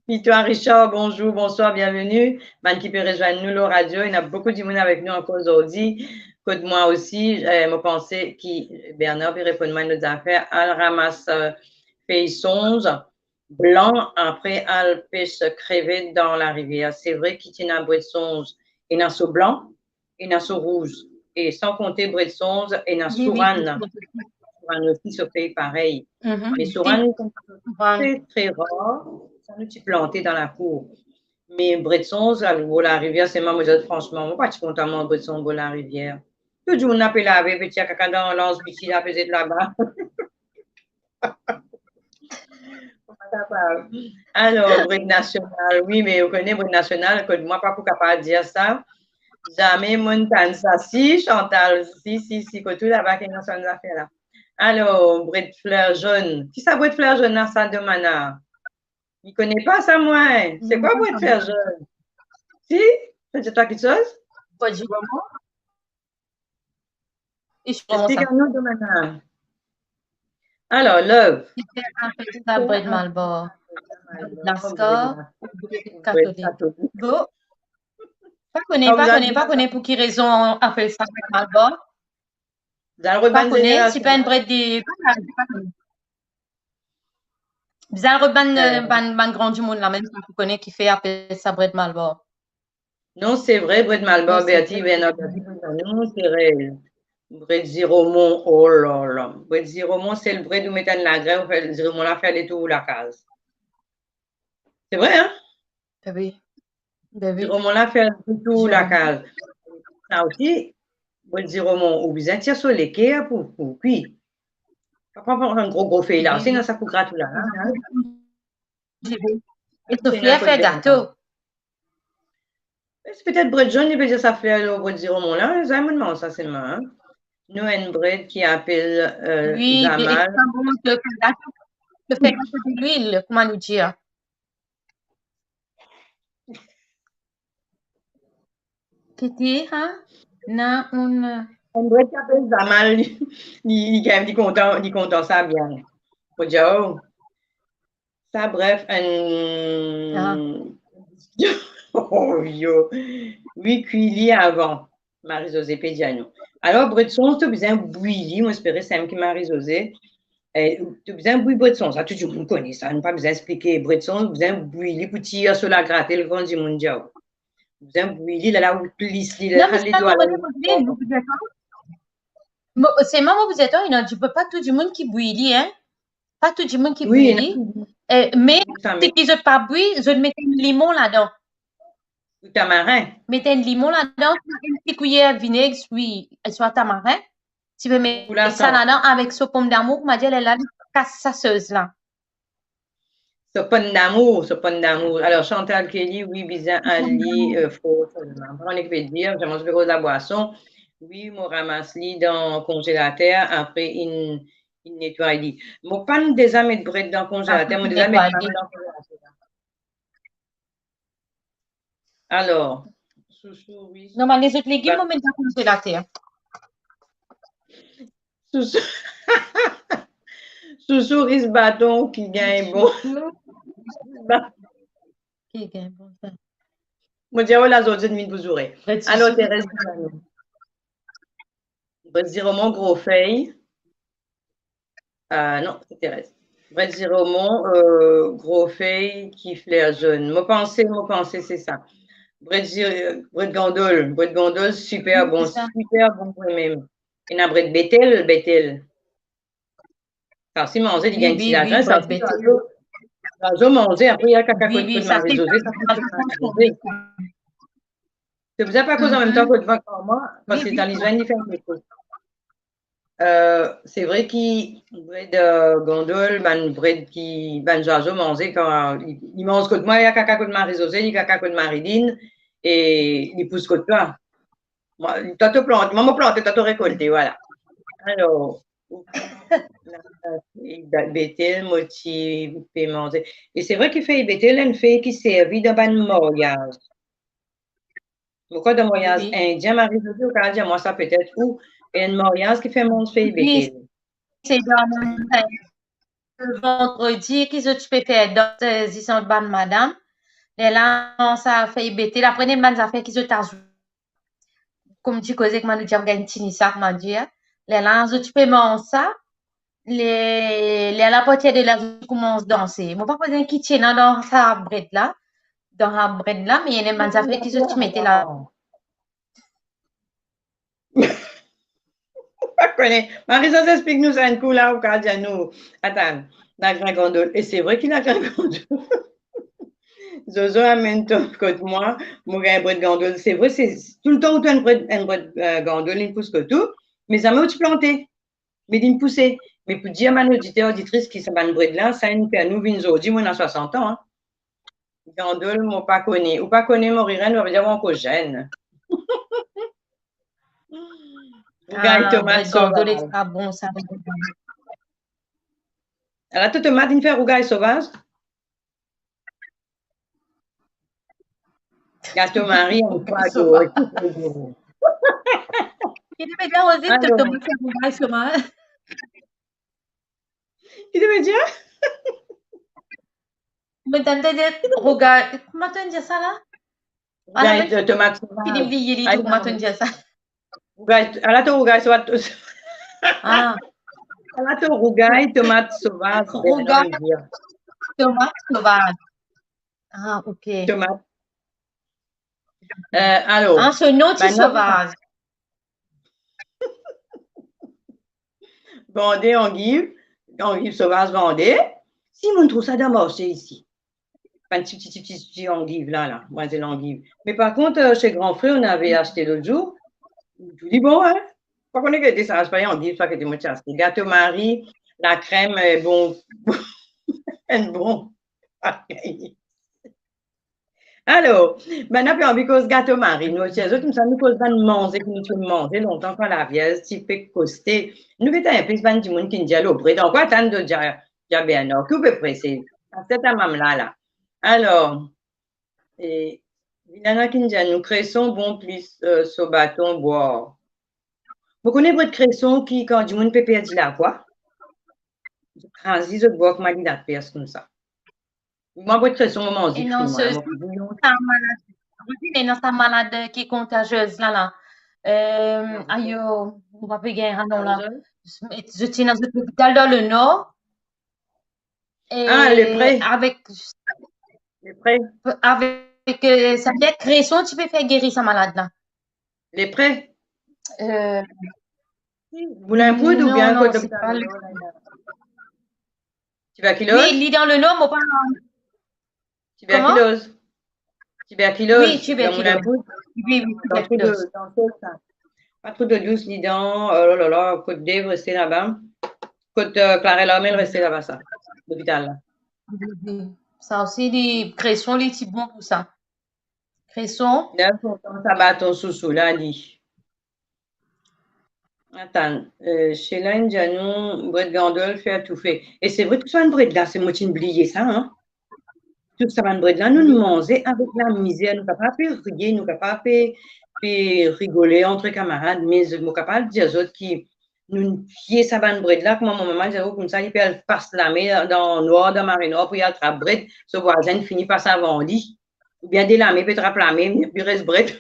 Victoire Richard, bonzour, bonswar, bienveni. Bann ki pe rezwenn nou lor radio, ena boukou dimoun avek nou ankor zordi. Kot mwa osi, euh, mo panse ki Bernard pe reponn mwa enn lot zafer, al ramas, euh, fey sonz blan, apre al pes krevet dan larivier. Se vre ki ti ena bred sonz, ena so blan, ena so rouz. E san konte bred sonz, ena sourann. Sourann osi, so fey parey. Me sourann, tre, tre rar, sa nou ti plante dan lakour. Me bred sonz, la, bor larivier, selman, mo dir, fransman, mo pa ti kontan manz bred sonz bor larivier. Tou dimoun la pe lave, pe tir kaka dan lans bisi la, pe zet laba. Alor, bred nasional, wi, me ou kone bred nasional, kot mwa pa pou kapav dir sa. Zame mo'nn tann sa. Si, Chantal, si, si, si, kot ou laba ki ena sa zafer la. Alor, bred fler zonn. Kisa bred fler zonn la, sa, Domana? Mi kone pa sa, mwa. Se kwa bred fler zonn? Si? Sa dir twa kiksoz? Bred ziromo. Explike anou, Domana. Alor, Love. Ki fer apel sa bred Malbar? Laskar, bred katolik. Bon. Pa kone, pa kone, pa kone pou ki rezon apel sa bred Malbar. Pa kone, ti pa enn bred de, pa kone. Bizin rod bann, euh, bann, bann gran dimoun la, mem sa pou kone ki fer apel sa bred Malbar. Non, se vre, bred Malbar, Berti, Bernard, Berti, non, se vre. Bred ziromon, oh la la. Bred ziromon, se le bred ou met enn lagren, ou fer ziromon la fer letour lakaz. Se vre, hein? Be wi. Ziromon la fer letour lakaz. Sa osi, bred ziromon, ou bizin tir so leker pou, pou kwi. Pa pran, pran gro, gro fey la, sinon sa pou grat ou la, hein. E so fler fer gato. Se petet bred zonn, li pe dir sa fler lor bred ziromon la, zame mo'nn manz sa selman, hein. Nou enn bred ki apel, euh, wi, zamal. Wi, e sa bon, to fer gato, to fer gato de lwil, kouma nou dir. Kete, ha? Na enn, euh, enn bred ki apel zamal, li, li, li kontan, li kontan sa bien. Mo dir, oh. Sa, bref, enn, oh, yo. Wi, kwi li avan. Marie-Josée pe dir nou. Alor, bred sonz, to bizin bwi li, mo espere semem ki Marie-Josée. Eh, to bizin bwi bred sonz, sa tou dimoun kone sa, nou pa bizin explike. Bred sonz, bizin bwi li pou tir so lagren, tel gran dimoun dir. Bizin bwi li, la, la, ou plis li, la, non, me sa, mo koz, mo koz, mo koz, mo koz, selman mo koz, non, pa tou dimoun ki bwi li, hein. Pa tou dimoun ki bwi li. Eh, me seki zot pa bwi, zot met enn limon ladan. Ou tamarin. Met enn limon ladan, enn ti kwiyer vineg, wi, swa tamarin. Ti pe met sa ladan avek so pomdamour, kouma dir, lerla li kas sa soz la. So pomdamour, so pomdamour. Alor, Chantal Kelly, wi, bizin al li, euh, fre selman. Mo pa kone ki pe dir, mo pe koz labwason. Wi, mo ramas li dan konzelater, apre inn Inn netway li. Mo pa'nn deza met bred dan kongelater, mo deza met bred dan kongelater. Alor, sousou, ris. Non, me lezot legim, mo met dan kongelater. Sousou. Sousou, ris, baton ki gagn bon. Ki gagn bon sa. Mo dir, oh, la, zot, zot vinn pou zoure. Alor, Terez, bred ziromon, gro fey. Ah, non, se Terez. Bred ziromon, euh, gro fey ki fler zonn. Mo panse, mo panse se sa. Bred zi-, bred gandol, bred gandol, siper bon, siper bon vremem. Ena bred betel, betel. Sa osi manze, li gagn ti lazin, sa osi manze, apre li al kaka kot Marie-Josée, sa kot Marie-Josée. Se pou sa pa koz anmemtan kot mwa, parski dan lizwenn li fer mwa koz. Euh, se vre ki bred, euh, gandol, bann bred ki, bann zwazo manze kan li, li manz kot mwa, li al kaka kot Marie-Josée, li kaka kot Marie-Line, e li pous kot twa. Mwa, twa to plante, mwa mo plante, twa to rekolte, vwala. Alor, betel, mo ti pe manze. E se vre ki fey betel, enn fey ki servi dan bann maryaz. Mo krwar dan maryaz indien, Marie-Josée, ou kapav dir mwa sa petet, ou enn maryaz ki fer manz fey betel. Se dan, euh, vandredi ki zot ti pe fer dans, euh, zis ant bann madam. Lerla sa fey betel, apre ena bann zafer ki zot azout. Kouma ti koze, kouma nou dir, gagn tini sa, kouma dir. Lerla zot ti pe manz sa. Le, lerla apartir de la zot koumans danse. Mo pa konnen ki ti ena dan sa bred la. Dan sa bred la, me ena bann zafer ki zot ti mete la. Pa kone. Marie-Josée, explik nou sa enn kou la, ou kapav dir nou. Atann, lagrin gandol. E se vre ki lagrin gandol. Zozo amenn twa kot mwa, mo gagn bred gandol. Se vre, se toultan ou trouv enn bred, enn bred, euh, gandol, li pous kot ou, me zame ou ti plante. Me linn pouse. Me pou dir bann oditer, oditris ki sa bann bred la, sa inn fer nou vinn zordi, mo ena swasant an, an. Gandol, mo pa kone. Ou pa kone, mo rirenn, savedir ou ankor zenn. Rougay tomat sovaz. Gandol, extra bon sa. Ala to tomat, inn fer rougay sovaz. Gato Marie, enn fwa, ki to pe dir, Rosie, to tomat fer rougay sovaz? Ki to pe dir? Mo tann dir rougay, kouma to dir sa la? Rougay tomat sovaz. Fini bliye li tou, kouma to dir sa? Rougay, ala to rougay sovaz. Ah. Ala to rougay tomat sovaz. Rougay tomat sovaz. Ah, ok. Tomat. Euh, alor, ah, so non ti sovaz. Vande angiv, angiv sovaz vande. Si moun trouv sa dan marse isi. Bann ti, ti, ti, ti, ti angiv la, la, mwazel angiv. Me par kont, euh, se Grand Frais, nou ave aste lot zour. Tou li bon, hein? Pa kone ki ete sa, se pa angiv sa ki ete mo ti aste. Gato Marie, lakrem, euh, bon, enn bon. Alor, bann-la pe anvi koz gato Marie, nou osi, zot koumsa nou koz bann manze ki nou ti manze lontan kan Lavierz ti pe koste. Nou gete inpe bann dimoun ki dir lor bred, ankor atann zot dir, dir Bernard, ki ou pe prese? Aster ta mam la, la. Alor, e, Vilana ki dir nou, kreson bon plis, euh, so baton bwar. Mo kone bred kreson ki, kan dimoun pe perdi lavwa, kraz li, zot bwar kouma li lapers koumsa. Mwa, bred kreson, mo manz li kri, mwa, mo bouyon. Sa malad, wi, me non, sa malad ki kontaziez la, la. Euh, ayo, mo pa pe gagn anon la. Zot ti ena zot lopital dan Lenor. Ah, lepre. Avek lepre. Avek, euh, sa vedir kreson ti pe fer geri sa malad la. Lepre? Euh, Moulin Poud oubien kot lopital? Non, non, se pa le Lenor. Tiberkiloz? Wi, li dan Lenor, mo pa... Tiberkiloz. Koman? Tiberkiloz, wi, tiberkiloz. Dan Moulin Poud? Wi, wi, tiberkiloz. Dan, dan, dan, sa. Pa tro dodous li dan, oh la la la, kot Dave reste laba. Kot, euh, Clarel Armel reste laba sa, lopital la. Wi, wi. Sa osi, li, kreson, li ti bon pou sa. Kreson. Li kontan sa baton sousou la, li. Atann, eh, Sheila inn dir nou bred gandol fer toufe. E se vre, tou sa bann bred la, se mo ti bliye sa, an. Tou sa bann bred la, nou, nou manze avek lamizer, nou kapav pe riye, nou kapav pe, pe rigole antre kamarad, me mo kapav dir zot ki nou pie sa bann bred la, kouma mo mama dir, koumsa li pe al pas lame dan nwar, dan mare nwar pou li al trap bred, so vwazin fini pas avan li. Oubien de lame pe trap lame, li res bred.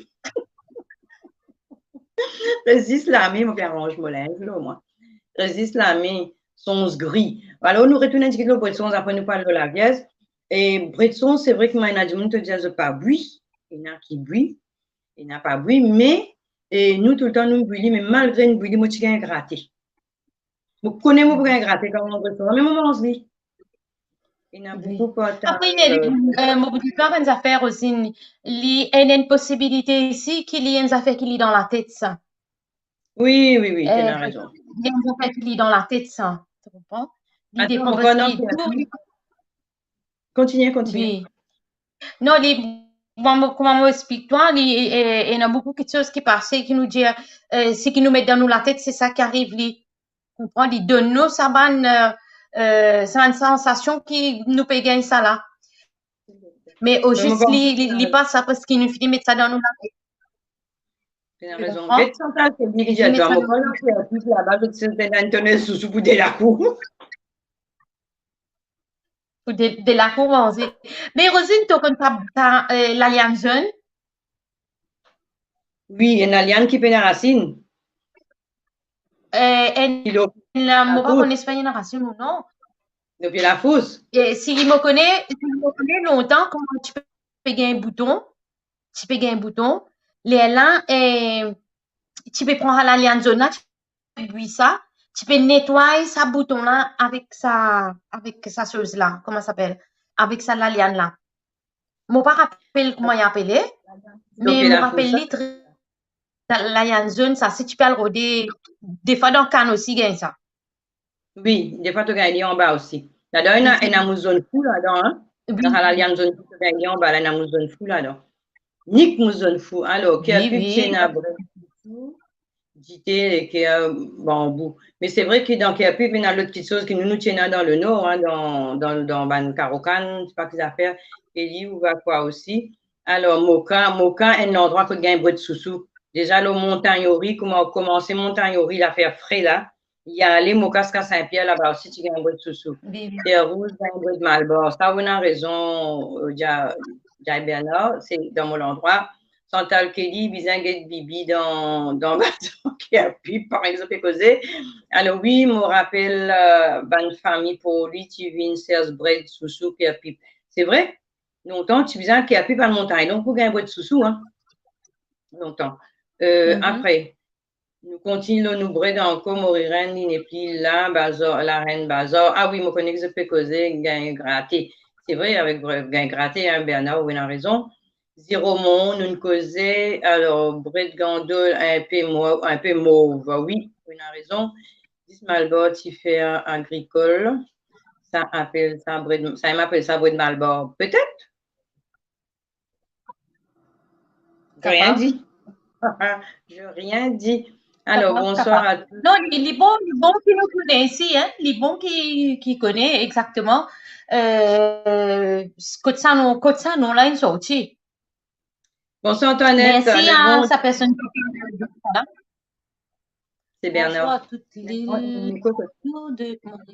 Res zis lame, mo pe aranz mo linz la, mwa. Res zis lame, sonz gri. Alor, nou retourn enn tigit lor bred sonz, apre nou pral lor lavierz. E bred sonz, se vre ki ena dimoun to dir zot pa bwi, ena ki bwi, ena pa bwi, me, e, nou toultan nou bwi li, me malgre nou bwi li, mo ti gagn grate. Mo kone mo pou gagn grate kan mo bred sonz, me mo manz li. Ena boukou partan, apre, eh, eh, mo pou dir twa enn zafer osi, li ena enn posibilite osi ki li enn zafer ki li dan latet sa. Wi, wi, wi, eh, ena rezon. Li enn zafer ki li dan latet sa, to konpran? Li depan, parski tou... Kontinie, kontinie. Wi. Non, li, kouma mo, kouma mo explik twa, li, eh, ena boukou kiksoz ki pase, ki nou dir, eh, seki nou met dan nou latet, se sa ki ariv li. Konpran, li donn nou sa bann, eh, eh, sa bann sansasion ki nou pe gagn sa la. Me ozis li, li, li pa sa parski nou fini met sa dan nou latet. Ena rezon. Get Chantal, se li ki dir twa, mo konn fer plis laba, zot ti ena enn tonel sousou pou delakour. Pou de, delakour manze. Me Rosine, to konn sa, sa, eh, laliann zonn? Wi, enn laliann ki pena rasinn. Eh, enn, mo pa konn si ena rasinn ou non. Lor pie lafous. Eh, si mo kone, si mo kone lontan, kouma ti pe gagn bouton, ti pe gagn bouton, lerla, eh, ti pe pran sa laliann zonn la, ti pe bwi sa, ti pe netway sa bouton la avek sa, avek sa soz la, kouma sa apel? Avek sa laliann la. Mo pa rapel kouma li apele, me mo rapel li tre, laliann zonn sa, si ti pe al rode, defwa dan kann osi gagn sa. Wi, defwa to gagn li anba osi. Ladan ena, ena mous zonn fou ladan, an. Wi. Dan sa laliann zonn fou, to gagn li anba la, ena mous zonn fou ladan. Nik mous zonn fou. Alor, ker pip, ti ena bred sousou, dite, leker banbou. Me se vre ki dan ker pip, ena lot kiksoz ki nou, nou ti ena dan lenor, an, dan, dan, dan bann karo kann, se pa ki zafer, e li ou va krwar osi. Alor, Moka, Moka, enn landrwa kot gagn bred sousou. Deza lor Montagn Ori, kouma komanse Montagn Ori, lafer fre la, li ale Moka ziska Sin-Pier, laba osi ti gagn bred sousou. Wi, wi. Terre Rouge gagn bred Malbar. Sa ou ena rezon, eh, Dia, Dia Bernard, se dan mo landrwa. Chantal Kelly, bizin get Bibi dan, dan, dan ker pip, par exanp, pe koze. Alor wi, mo rapel, eh, bann fami Porlwi ti vinn sers bred, sousou, ker pip. Se vre, lontan, ti bizin al ker pip, al Montagne Longue pou gagn bred sousou, an. Lontan. Eh, apre, nou kontign lor nou bred ankor, Morirenn, li nepli la, Bazar, Larenn Bazar. A wi, mo kone ki zot pe koze, gagn grate. Se vre, avek gre-, gagn grate, an, Bernard, ou ena rezon. Ziromon, nou'nn koze, alor, bred gandol, inpe mo-, inpe mov, wi, ou ena rezon. Dis Malbar ti fer agrikol, sa apel sa bred, sa inn apel sa bred Malbar, petet? J'ai rien dit. J'ai rien dit. Alors, bonsoir à tous. Non, li, li bon, li bon ki nou kone isi, hein. Li bon ki, ki kone exakteman, euh, kot sa non, kot sa non la inn sorti. Bonsoir Antoinette. Mersi a sa personn ki... C'est Bernard. Bonsoir à toute l'île. Autour de mon...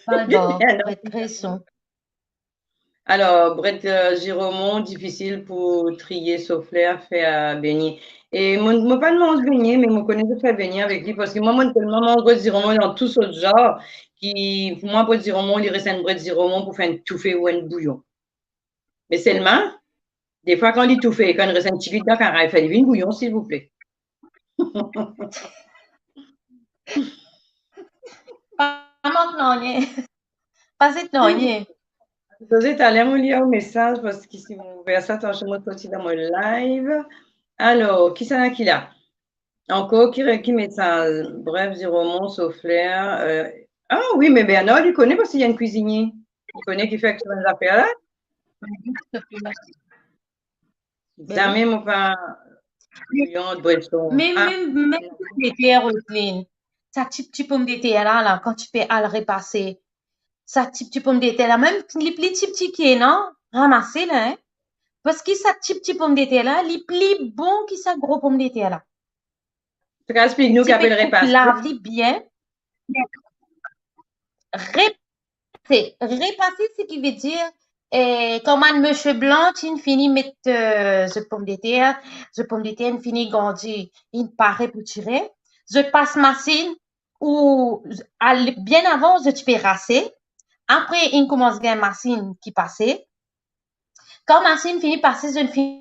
Pardon, bred son. Alor, bred, euh, Ziromon, difisil pou triye so fler, fer, euh, benie. E mo, mo pa manz benie, me mo kone zot fer benie avek li, parski mwa, mo telman manz bred Ziromon dan tou sort zar, ki pou mwa, bred Ziromon, li res enn bred Ziromon pou fer enn toufe ou enn bouyon. Me selman, defwa kan li toufe, kan li res enn tigit dan karay, fer li vinn bouyon, silvouple. Pa mank nanye. Pa zet nanye. Sipoze taler mo lir ou mesaz, parski si mo ouver sa, atansion, mo sorti dan mo live. Alor, kisannla ki la? Ankor ki, ki mesaz? Bred Ziromon, so fler, euh, ah wi, me Bernard, li kone parski li enn kwizinie. Li kone ki fer ki bann zafer la. Zame mo pa bouyon, bwason. Mem, mem, mem pomdeter, Roseline. Sa ti, ti pomdeter la, la, kan ti pe al repase, sa ti, ti pomdeter la, mem li pli ti, ti ki ena, ramase la, hein. Parski sa ti, ti pomdeter la, li pli bon ki sa gro pomdeter la. Sa explik nou ki apel repase. Lav li bien. Repase, repase, se ki ve dir, eh, kan bann misie blan ti fini met, eh, zot pomdeter, zot pomdeter inn fini grandi, inn pare pou tire, zot pas masinn, ou al bien avan, zot ti pe rase, apre inn koumans gagn masinn ki pase. Kan masinn fini pase, zot fini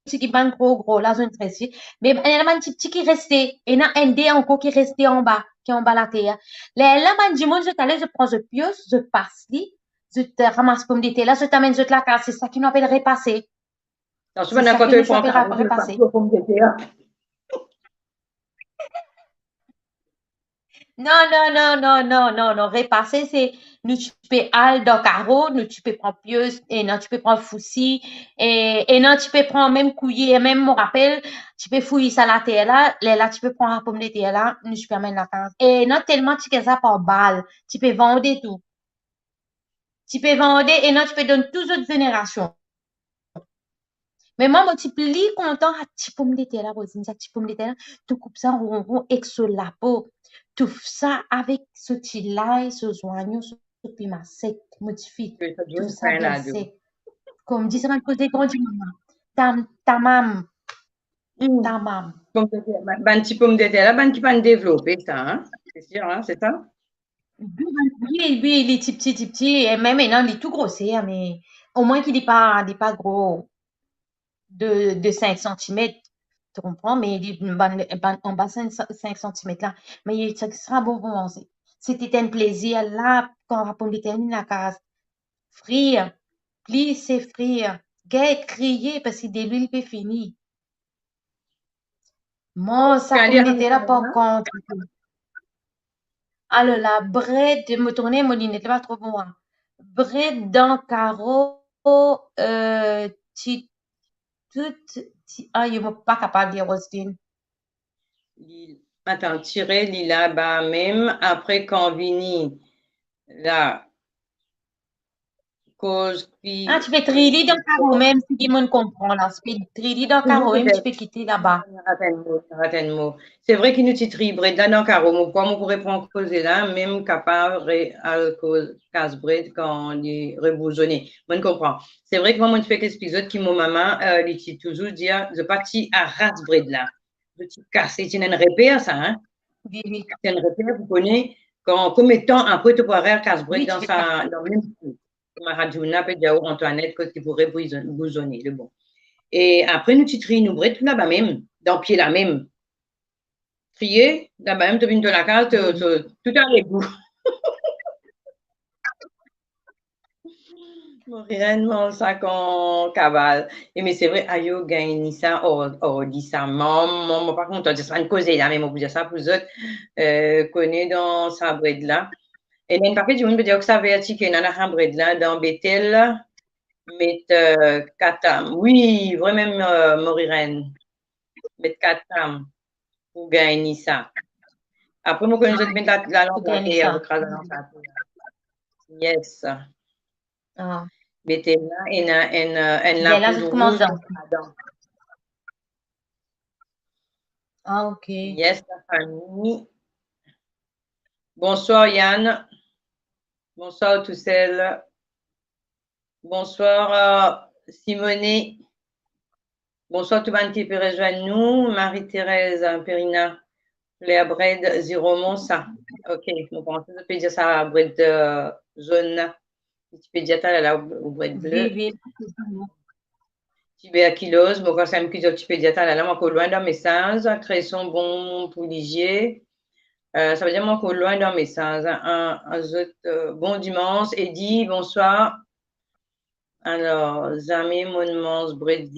ti ki bann gro, gro la, zot inn tresi. Me ena bann ti, ti ki reste, ena enn de ankor ki reste anba, ki anba later. Lerla bann dimoun, zot ale, zot pran zot pios, zot pas li, zot, eh, ramas pomdeter la, zot amenn zot lakaz, se sa ki nou apel repase. Sa, se sa ki nou apel rep-, repase. Non, non, non, non, non, non, non. Repase, se nou ti pe al dan karo, nou ti pe pran pios, ena ti pe pran fousi, e, ena ti pe pran mem kouyer, mem mo rapel, ti pe fouy sa later la, lerla ti pe pran pomdeter la, nou ti pe amenn lakaz. Ena telman ti gagn sa par bal, ti pe vande tou. Ti pe vande, ena ti pe donn tou zot zenerasion. Me mwa, mo ti pli kontan sa ti pomdeter la, Roseline, sa ti pomdeter la, to koup sa ron ron ek so lapo, to f-, sa avek so ti lay, so zwayon, so piman sek, mo ti fini tou sa bien sek. Kouma dir sa bann koze gran dimoun, tam-, tamam. Mm. Tamam. Pomdeter, bann, bann ti pomdeter la, bann ki pa'nn devlope sa, hein? Se sir, hein, se sa? Wi, wi, li ti pti, ti pti, e mem ena li tou groser, me omwin ki li pa, li pa gro de, de sink santimet, to konpran, me li bann, bann anba sink, sink santimet la, me li extra bon pou manze. Se ti enn plezir la, kan pomdeter vinn lakaz, frir, plis se frir, gagn kriye parski delwil pe fini. Mo, sa pomdeter la pa kont. Alor la, bred, mo tourne mo linet la, pa tro bon, hein. Bred dan karo, euh, ti, tout, ti, ayo, mo pa kapav lir, Roseline. Li, atann, tire li laba mem, apre kan vini la, koz ki... Ah, ti pe triy li dan karo mem, si dimoun konpran la. Ti pe triy li dan karo mem, ti pe kit li laba. Atann mo, atann mo. Se vre ki nou ti triy bred la dan karo, mo krwar mo pou repran koze la, mem kapav re-, al koz, kas bred kan li rebouzone. Mo'nn konpran. Se vre ki mwa, mo'nn ti fek explik zot ki mo mama, euh, li ti touzour dir, zot pa ti aras bred la. Zot ti kase, ti ena enn reper sa, hein? Wi, wi. Ti ena enn reper pou kone kan, konbien tan apre to pou al kas bred dan sa, dan mem kou. Kouma sa dimoun la pe dir, Antoinette, kot ki pou rebouzone, le bon. E apre, nou ti triy nou bred tou laba mem, dan pie la mem. Triye, laba mem, to vinn to lakaz, to, to, tou ale gou. Mo revinn manz sa kan kaval. E me se vre, ayo gagn sa, or, ordi sa. Mo, mo, mo pa kontan dir sa, enn koze la, me mo pou dir sa pou zot, euh, kone dan sa bred la. E ena enn paket dimoun pe dir ki sa verti ki ena dan sa bred la, dan Betel, met, euh, katam. Wi, vremem, euh, mo revinn. Met katam pou gagn sa. Apre, mo kone zot met la, lalang ater, zot kraz lalang ater. Yes. Ah. Betel la, ena enn, euh, enn lapoud rouz ladan. Ah, ok. Yes, la fami. Bonsoir, Yann. Bonsoir, Toussaint. Bonsoir, euh, Simone. Bonsoir tou bann ki pe rezwenn nou. Marie-Thérèse, euh, Perina, ler bred ziromon sa. Ok, mo panse zot pe dir sa bred, euh, zonn la. Ti pe dir talala ou, ou bred ble. Wi, wi. Tiberkiloz, mo krwar sa mem ki zot ti pe dir talala, mo ankor lwin dan mesaz, kreson bon pou lizie. Euh, sa ve dir mo ankor lwin dan mesaz, hein, a, a zot, euh, bon dimans. Edi, bonswar. Alor, zame mo'nn manz bred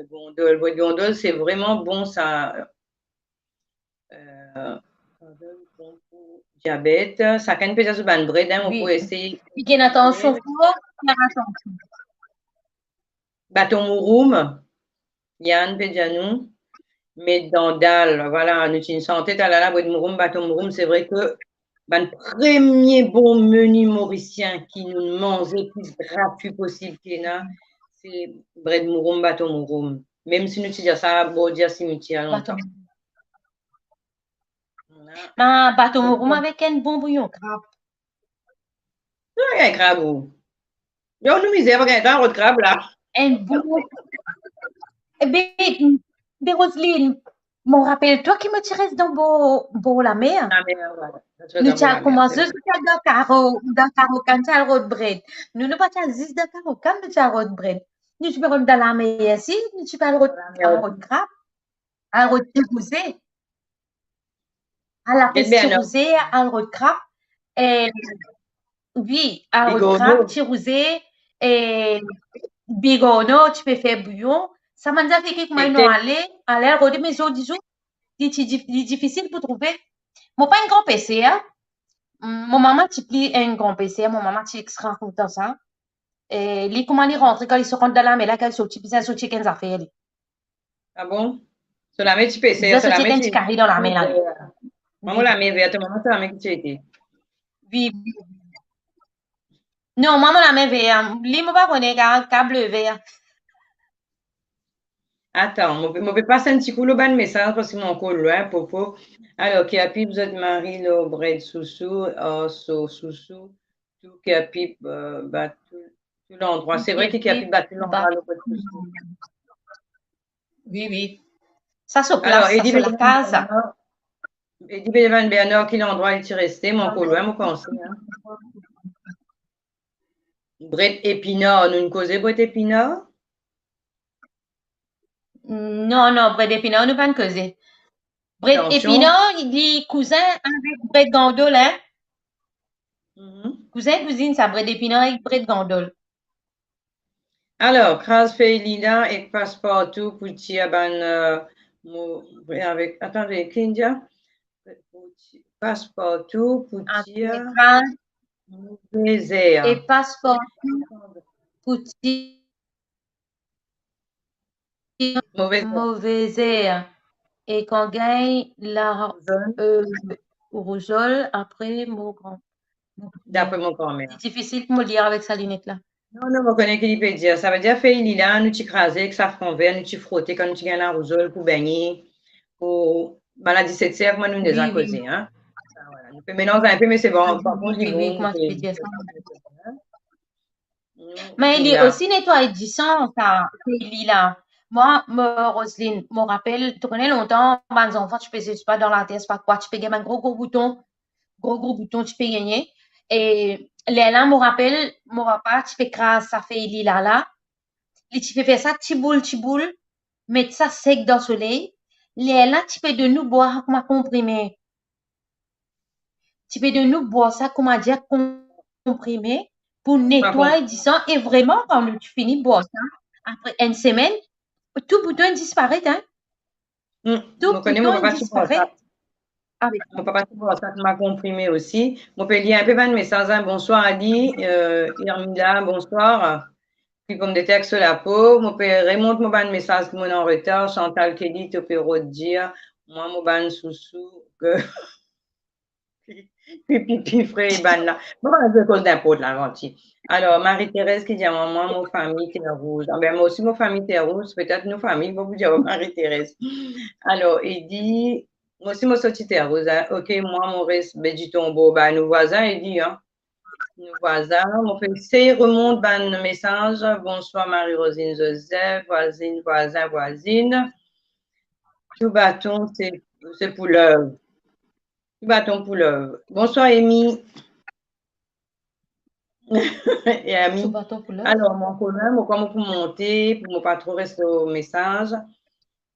gondol. Bred gondol, se vreman bon sa. Euh, bon pou diabet. Sakenn pe dir so bann bred, hein, mo pou esey. Wi. Si ena tansion for, fer atansion. Baton mouroum. Yann pe dir nou, met dan dal, vwala, nou ti sante talala, bred mouroum, baton mouroum, se vre ke bann premie bon meni morisien ki nou manze pli gratwi posib ki ena, se bred mouroum, baton mouroum. Mem si nou ti dir sa bor dir simitier lontan. Baton. Vwala. Ah, baton mouroum avek enn bon bouyon krab. Sa gagn krab ou? Yo, nou mizer, pa gagn tan rod krab la. Enn bon. Ebe, be Roseline, mo rapel twa ki mo ti res dan bor, bor lamer. Lamer, vwala. Nou ti al koumans zis dan karo, dan karo kan ti al rod bred. Nou, nou pa ti al zis dan karo kan nou ti al rod bred. Nou ti pe rant dan lamer isi, nou ti pe al rod, al rod krab, al rod ti rouze. Al lapes ti rouze, al rod krab, e, wi, al rod krab, ti rouze, e, bigorno, ti pe fer bouyon. Sa bann zafer ki kouma nou ale, ale al rode, me zordi zour, li ti dif-, li difisil pou trouve. Mo pa enn gran peser, a. Mm, mo mama ti pli enn gran peser, mo mama ti extra kontan sa. E, li kouma li rantre, kan li sot rant dan lamer la, kan li sorti, bizin sorti ek enn zafer, li. Ah bon? So lame ti pe ser, so lame ti kari dan lame la. Mwa mo lame ver, to mama so lame ki ti ete. Wi, wi. Non, mwa mo lame ver, li mo pa kone, ka, ka ble ver. Atann, mo pe, mo pe pas enn ti kou lor bann mesaz parski mo ankor lwin, popo. Alor, ki apip zot mari lor bred sousou, ar so sousou, tou ki apip, eh, ba tou, tou landrwa. Se vre ki, ki apip ba tou landrwa lor bred sousou. Wi, wi. Sa so plas, sa so lakaz. Alor, Edi Bevan Bernard, ki landrwa li ti reste, mo ankor lwin, mo panse, hein. Bred epinar, nou'nn koze bred epinar? Non, non, bred epinar, nou pa'nn koze. Bred epinar, li kouzin avek bred gandol, hein? Mhm. Kouzin, kouzinn, sa, bred epinar avek bred gandol. Alor, kraz fey lila ek paspartou pou tir bann, eh, mo-, avek, atann, ki dir? Pou ti-, paspartou pou tir move zer. E paspartou pou tir move zer. Move zer. E kan gagn la, eh, rouzol, apre mo gran-, dapre mo granmer. Li difisil pou mo lir avek sa linet la. Non, non, mo kone ki li pe dir. Savedir fey lila, nou ti kraze ek safran ver, nou ti frote kan nou ti gagn larouzol pou begne, pou maladi setser, kouma nou deza koze, hein. Sa, vwala. Nou pe melanz inpe, me se bon, pa bon, li bon, kouma ti pe dir sa. Me li osi netway disan, sa, fey lila. Mwa, mo, Roseline, mo rapel, to kone lontan, bann zanfan ti pe zis pa dan later, pa kwa, ti pe gagn bann gro, gro bouton, gro, gro bouton ti pe gagne. E lerla, mo rapel, mo papa ti pe kraz sa fey lila la. Li ti pe fer sa tiboul, tiboul, met sa sek dan soley. Lerla ti pe donn nou bwar kouma konprime. Ti pe donn nou bwar sa, kouma dir, konprime pou netway disan. E vreman, kan nou ti fini bwar sa, apre enn semenn, tou bouton disparet, hein. Hmm, tou bouton disparet. Mo papa ti bwar sa, mo pa ti bwar sa, mo konprime osi. Mo pe lir inpe bann mesaz, hein. Bonswar Ali, eh, Irmila, bonswar. Pi pomdeter ek so lapo, mo pe remont mo bann mesaz ki mo ena anretar. Chantal Kelly, to pe rod dir mwa mo bann sousou ke pi, pi, pi fre bann la. Mo pa koz ninport la, manti. Alor, Marie-Thérèse ki dir mwa, mwa, mo fami Terre Rouge. Anben, mo osi, mo fami Terre Rouge, petet nou fami, bon, pou dir Marie-Thérèse. Alor, li dir, mo osi, mo sorti Terre Rouge, hein. Ok, mwa, mo res Baie du Tombeau, ba, nou vwazin, li dir, hein. Nou vwazin, mo pe esey remont bann mesaz. Bonswar Marie-Rosine Joseph, vwazinn, vwazin, vwazinn. Tou baton, se, se pou lev. Tou baton pou lev. Bonswar, Emi. E Ami. Tou baton pou lev. Alor, mo konnen, mo kouma pou monte, pou mo pa tro res lor mesaz.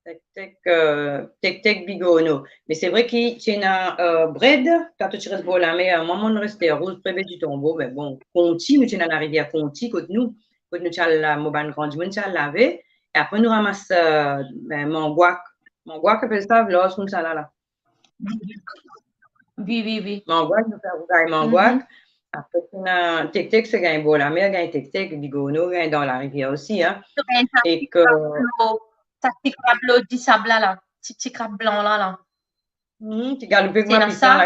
Tek, tek, eh, tek, tek, bigorno. Me se vre ki ti ena, eh, bred, kan to ti res bor lamer, mwa, mo res Terre Rouge, pre Baie du Tombeau, me bon, Conty, nou ti ena larivier Conty, kot nou, kot nou ti al la, mo bann gran dimoun ti al lave, e apre nou ramas, eh, be, mangwak. Mangwak, apel sa, larz koumsa la, la. Wi, wi, wi. Mangwak, nou fer rougay mangwak. Mhm. Apre, ti ena tek, tek, se gagn bor lamer, gagn tek, tek, bigorno, gagn dan larivier osi, hein. Ek, eh, Sa ti krab lor disab la, la. Ti, ti krab blan la, la. Mhm, ti galoupe kouma pisan la.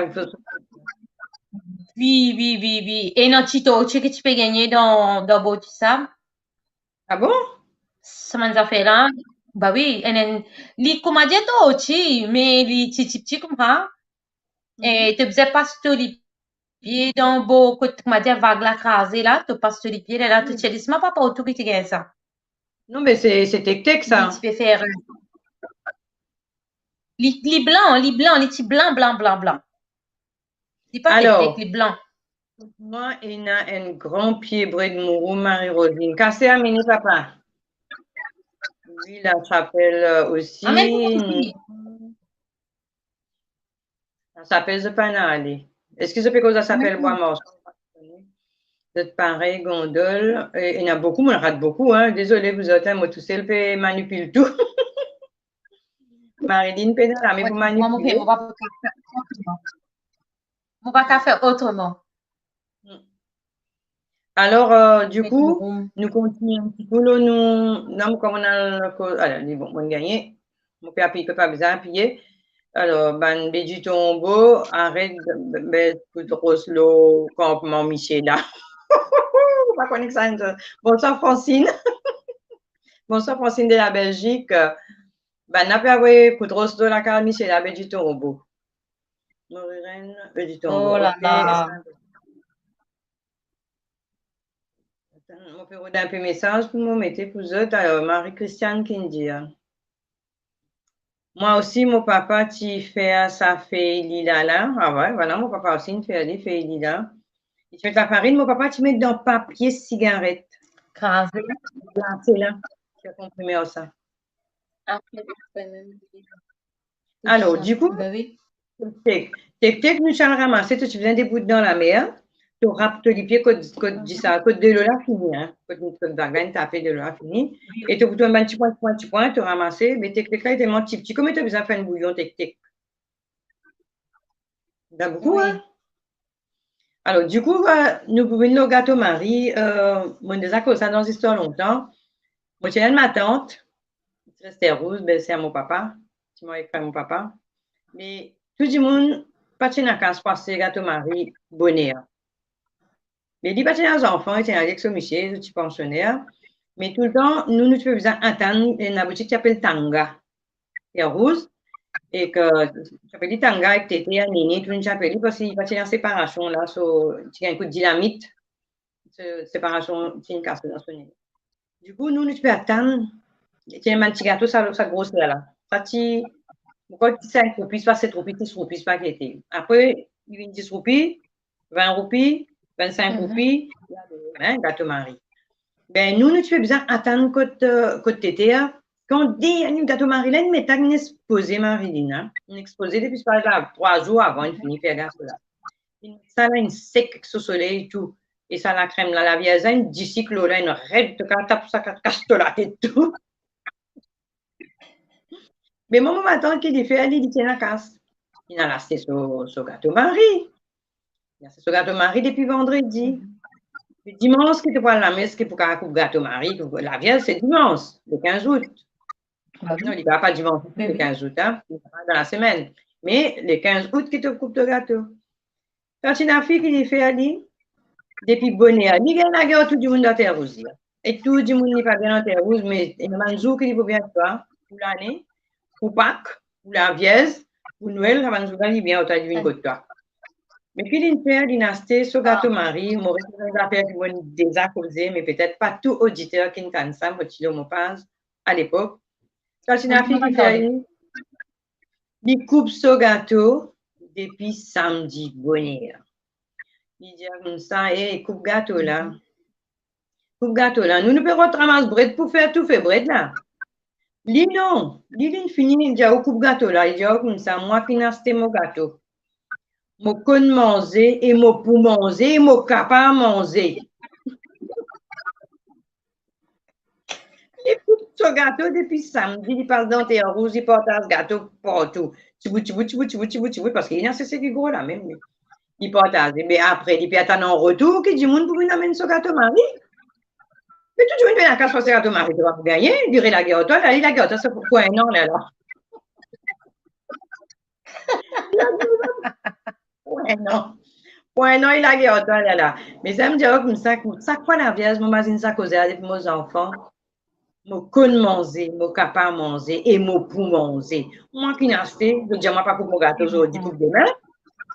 Wi, wi, wi, wi. Ena ti torti ki ti pe gagne dan, dan bor disab. Ah bon? Sa bann zafer la. Ba wi, ena, li kouma dir torti, me li ti, ti, ti koumsa. E to bizin pas to lipie dan bor kot, kouma dir, vag la kraze la, to pas to lipie, lerla to tir li. Se pa partou ki ti gagn sa. Non, me se, se tektek, sa. Li ti pe fer, euh, li, li blan, li blan, li ti blan, blan, blan, blan. Li pa tektek, li blan. Alor, mwa, ena enn gran pie bred mourou, Marie-Rosine. Kase, amene, papa. Wi, Lasapel, euh, osi. Amenn pou mwa osi. Lasapel, zot pa'nn ale. Eski zot pe koz Lasapel, Bwa Marsan? Zot parey, Gondol, e, ena boukou, mo rat boukou, hein. Dezole pou zot, hein, mo tousel pe manipil tou. Marilyn pena lame pou manipile. Mo pa kapav fer otreman. Alor, euh, dikou, nou kontinie enn tikou, nou, nou, non, kouma nou al koz, ala, li bon, mo'nn gagne. Mo pe apiye, pe pa bizin apiye. Alor, bann be ditonbo, aret, be, be, kout ros lor kanpman misie la. Mo pa konn kisannla. Bonswar, Francine. Bonswar, Francine de la Belgique. Bann la pe avoy kout ros lor lakaz misie la, be ditonbo. Moririne, be ditonbo. Oh la la. Atann, mo pe rod enpe mesaz pou mo mete pou zot. Alor, Marie-Christiane ki'nn dir, mwa osi, mo papa ti fer sa fey lila la. Ah ouais, voilà, mo papa osi inn fer li, fey lila. Li ti met lafarinn, mo papa ti met dan papie sigaret. Kraze. Glase la. Ti konprime ar sa. Apre, apre mem. Alor, dikou, ba wi. Tektek. Tektek, nou ti al ramase, to ti bizin debout dan lamer, to rap to lipie kot, kot disa, kot delo la fini, hein, kot, kot vag la inn tape, delo la fini, e to pou trouv bann ti pwin, ti pwin, ti pwin, to ramase, me tektek la, li telman tipti, kouma to bizin fer enn bouyon tektek? Ena boukou, hein? Alor, dikou, euh, nou pou vinn lor gato Mari, euh, mo'nn deza koz sa dan zistwar lontan. Mo ti ena enn matant, ti res Terre Rouge, belser mo papa, ti marye ek frer mo papa. Me tou dimoun pa ti ena kas pou aste gato Mari boner. Me li pa ti ena zanfan, li ti ena li ek so misie, zot ti pansioner. Me toultan, nou, nou ti pe bizin atann enn laboutik ki apel Tanga. Terre Rouge, ek ti apel li Tanga ek Tete, Nene, tou nou ti apel li, parski li pa ti ena separasion la, so, ti gagn kout dinamit, se, separasion ti inn kase dan so nene. Dikou, nou, nou ti pe atann, ti ena bann ti gato sa, sa groser la. Sa ti, mo krwar ti sink roupi, swa set roupi, dis roupi, pa gete. Apre, li vinn dis roupi, vin roupi, vinn-sink roupi, hein, gato Mari. Be, nou, nou ti pe bizin atann kot, euh, kot Tete a. Kan dernie gato Mari la inn met, inn expoze Marilyn, hein. Inn expoze depi sa la, trwa zour avan inn fini fer gato la. Inn met sa la, inn sek ek so soley tou. E sa lakrem la, lavierz la, inn disik lor la, inn red, to kapav tap sa, kas to latet tou. Me mo matant ki li fer, li, li ti ena kas. Li al aste so, so gato Mari. Li aste so gato Mari depi vandredi. Me dimans ki to pou al lames ki pou kapav koup gato Mari, pou lavierz se dimans, le kinz out. Non, li pa, pa dimans, le kinz out, hein. Li pa dan lasemenn. Me le kinz out ki to koup to gato. Kan ti ena fi ki li fer li, depi boner, li gagn lager ar tou dimoun dan Terre Rouge. E tou dimoun li pa bien dan Terre Rouge, me ena bann zour ki li pou vinn twa, pou lane, pou Pak, pou lavierz, pou Nwel, sa bann zour la li bien, otan li vinn kot twa. Me ki linn fer, linn aste so gato Mari, mo res zafer ki mo'nn deza koze, me petet pa tou oditer ki'nn tann sa, mo ti lor mo paz, alepok. Kan ti ena fi ki fer li, li koup so gato depi samdi boner. Li dir koumsa, "E, koup gato la. Koup gato la. Nou, nou pe rod ramas bred pou fer toufe bred la." Li non, li, linn fini, li dir, "Ou koup gato la." Li dir koumsa, "Mwa finn aste mo gato. Mo konn manze e mo pou manze e mo kapav manze." Li koup so gato depi samdi, li pas dan Terre Rouge, li partaz gato partou. Tibout, tibout, tibout, tibout, tibout, tibout, parski li ena sese ki gro la mem, li. Li partaz. Ebe apre, li pe atann an retour ki dimoun pou vinn amenn so gato Mari. Me tou dimoun pe lakaz panse gato mari, to pa pou gagne, li re lager ar twa, li lager ar twa, se pou, pou enn an, lerla. Pou enn an. Pou enn an, li lager ar twa, lerla. Me sa, mo dir, koumsa, sak fwa Lavierz, mo mazinn sa koze la depi mo zanfan. Mo konn manze, mo kapav manze e mo pou manze. Mwa ki'nn aste, zot dir mwa pa koup mo gato zordi, koup demin.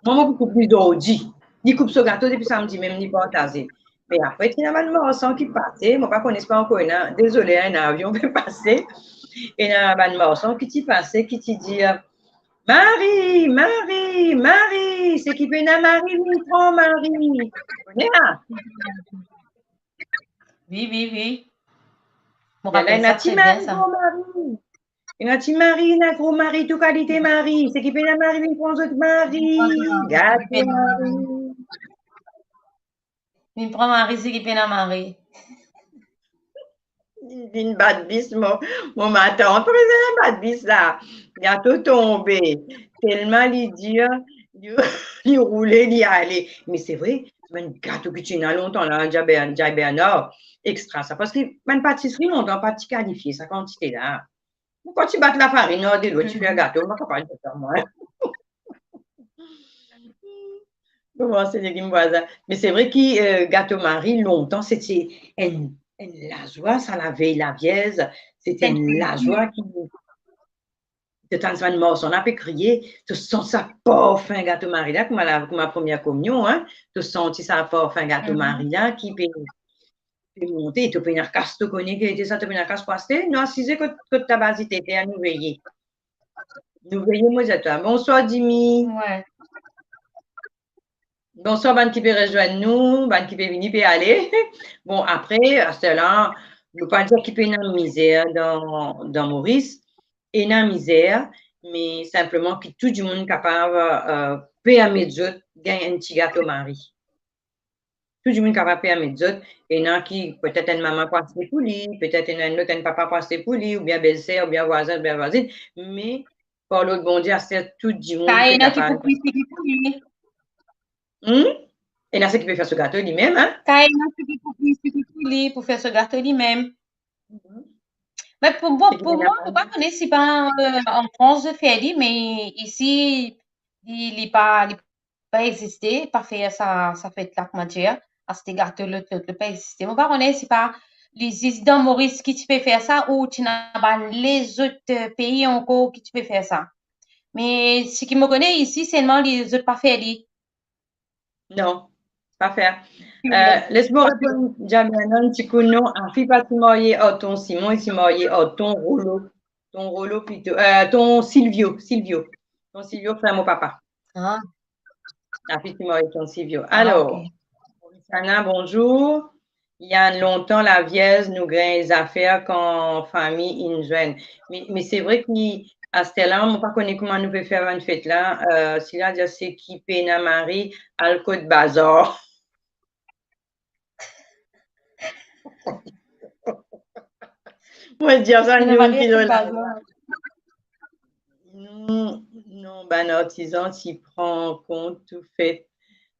Mwa, mo pou koup li zordi. Li koup so gato depi samdi mem, li partaze. Me apre, ti ena bann marsan ki pase, mo pa kone si pa ankor ena, dezole, ena avion pe pase. Ena bann marsan ki ti pase, ki ti dir, "Mari, Mari, Mari, seki pena mari, vinn pran mari." Kone la? Wi, wi, wi. Mo rapel sa tre bien, sa. Ena ti mari, gro mari. Ena ti mari, ena gro mari, tou kalite mari. Seki pena mari, vinn pran zot mari. Gato mari. Vinn pran mari, seki pena mari. Li vinn bat bis, mo, mo matant, pa bizin bat bis la. Gato tonbe. Telman li dir, li, li roule, li ale. Me se vre, bann gato ki ti ena lontan la, Jaber-, Jai Bernard, extra sa. Parski bann patisri lontan pa ti kalifie sa kantite la. Kan ti bat lafarin ar delo, ti fer gato, mo pa kapav dir sa, mwa. Kouma se li ki mo vwazin. Me se vre ki, eh, gato mari, lontan, se ti enn, enn lazwa, sa, lavey Lavierz, se ti enn lazwa ki, to tann sa bann marsan la pe kriye, to santi sa parfin gato mari la, kouma la, kouma premie kominion, hein, to santi sa parfin gato mari la ki pe, pe monte, to pena kas, to kone ki ete sa, to pena kas pou aste, nou asize kot, kot tabazite, e nou veye. Nou veye, mo dir twa. Bonswar, Dimi. Wi. Bonswar, bann ki pe rezwenn nou, bann ki pe vini, pe ale. Bon, apre, aster la, nou pa dir ki pena mizer dan, dan Moris, ena mizer, me sinpleman ki tou dimoun kapav, eh, permet zot gagn enn ti gato mari. Tou dimoun kapav permet zot, ena ki petet enn mama pou aste pou li, petet ena enn lot, enn papa pou aste pou li, oubien belser, oubien vwazin, oubien vwazinn, me par lord Bondie, aster tou dimoun pe kapav. Ka ena ki pou plis ki pou li. Hmm? Ena seki pe fer so gato limem, hein? Ka ena seki pou plis ki pou li, pou fer so gato limem. Mhm. Me pou, bon, pou mwa, mo pa kone si pa, eh, an Frans zot fer li, me isi, li, li pa, li pa existe, pa fer sa, sa fet la, kouma dir, aste gato lot, lot, lot, pa existe. Mo pa kone si pa li zis dan Moris ki ti pe fer sa, ou ti ena bann lezot, eh, pei ankor ki ti pe fer sa. Me seki mo kone isi, selman li, zot pa fer li. Non, pa fer. Eh, les mo reponn Jamie enn ti kou, non, Afi pa ti marye ar Ton Simon, li ti marye ar Ton Rolo. Ton Rolo plito. Eh, Ton Silvio, Silvio. Ton Silvio, frer mo papa. Ah. Afi ti marye Ton Silvio. Ah, alor, ok. Sana, bonzour. Yann, lontan Lavierz, nou gagn zafer kan fami inn zwenn. Me, me se vre ki aster la, mo pa kone kouma nou pe fer bann fet la. Eh, sila dir seki pena mari, al kot bazar. Mo dir sa, nou ki dan la. Non, non, bann artizan ti pran kont tou fet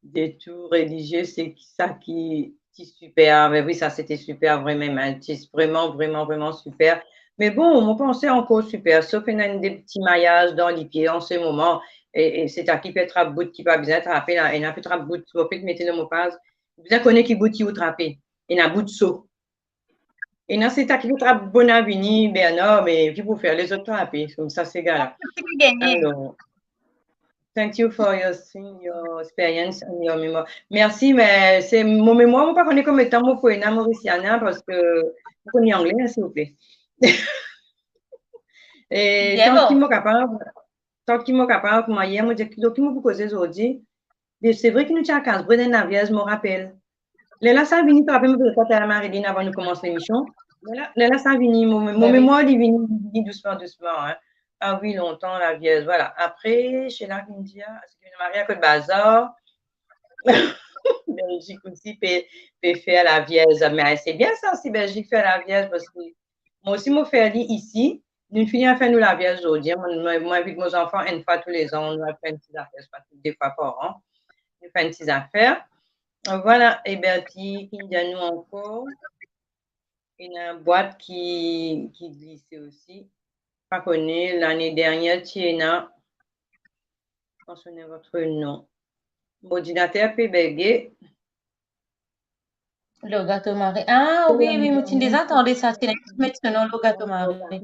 detour relizie, se ki sa ki ti siper. Me wi, sa sete siper vremem, hein, ti vreman, vreman, vreman siper. Me bon, mo panse ankor siper, sof ena enn de ti mayaz dan lipie an se moman, e, e se ta ki pe trap bout ki pa bizin trape la, ena pe trap bout, mo pe mete dan mo paz, bizin kone ki bout ki ou trape, ena bout so. Ena se ta ki pe trap bon avini, Bernard, me ki pou fer, lezot trape, koumsa se gala. Alor, thank you for your thing, your experience and your memory. Mersi, me se mo memwar, mo pa kone konbien tan mo pou ena Morisiana, parski mo kone angle, hein, silvouple. E tan ki mo kapav, tan ki mo kapav, kouma yer mo dir, ki, ki mo pou koze zordi? Me se vre ki nou ti al kas bred enn Lavierz, mo rapel. Lerla sa vini, to rapel, mo pe dir twa, Marilyn, avan nou koumans lemision. Lerla, lerla sa vini, mo, mo memwar, li vini, li vini dousman, dousman, hein. Ah wi, lontan, Lavierz, vwala. Apre, se la ki mo dir, ah, seki pena mari, al kot bazar. Belzik osi pe, pe fer Lavierz. Me se bien sa, si Belzik fer Lavierz, parski mwa osi mo fer li isi. Nou fini al fer nou Lavierz zordi, hein. Mo, mo, mo invit mo zanfan enn fwa toulezan, nou al fer enn ti zafer, swa de fwa par an. Nou fer enn ti zafer. Vwala, e Bertie, ki dir nou ankor? Ena bwat ki, ki glise osi. Pa kone, lane dernier ti ena, mentionner votre nom. Mo ordinater pe bege. Lo gato Mari. Ah wi, wi, mo ti deza tande sa, ti ena enn ti met so nom lo gato Mari.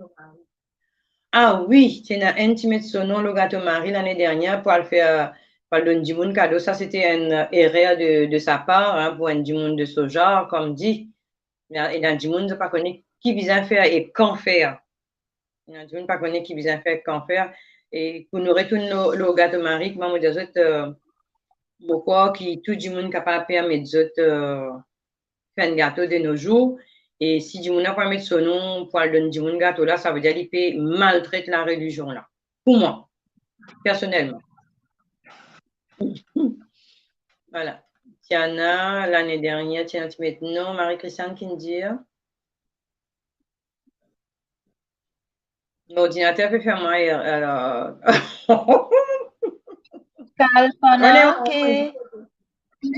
Ah wi, ti ena enn ti met so nom lo gato Mari lane dernier pou al fer, pou al donn dimoun kado. Sa, sete enn, euh, erer de, de sa par, hein, pou enn dimoun de so zar, kouma dir. Me, ena dimoun, zot pa kone ki bizin fer e kan fer. Ena dimoun pa kone ki bizin fer, kan fer. E pou nou retourn lo, lo gato Mari, kouma mo dir zot, euh, mo krwar ki tou dimoun kapav permet zot, euh, fer enn gato de nos jours. E si dimoun la pa met so nom pou al donn dimoun gato la, sa ve dir li pe maltret larelizion la. Pou mwa, personelman. Voilà. Tiana, lane dernier, Tiana ti met nom, Marie-Christiane ki dir. Mo ordinater pe fer mwa, alor. Kalpana, ok.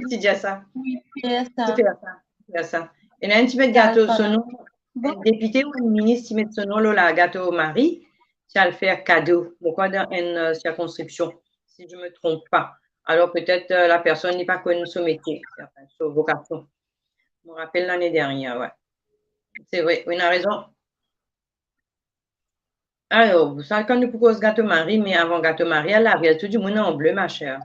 Ti dir sa. Wi, fer sa. Ti fer sa. Fer sa. Ena enn ti met gato, so nom. Bon. Enn depite ou enn minis ti met so nom lor la gato Mari, ti al fer kado. Mo krwar dan enn, euh, sirkonskripsion, si je me trompe pas. Alor, petet, euh, la personn li pa konn so metie, anfin, so vokasion. Mo rapel lane dernier, wi. Se vre, wi, ena rezon. Alor, sa, kan nou pou koz gato Mari, me avan gato Mari, ala, lavierz, tou dimoun an ble, ma chère.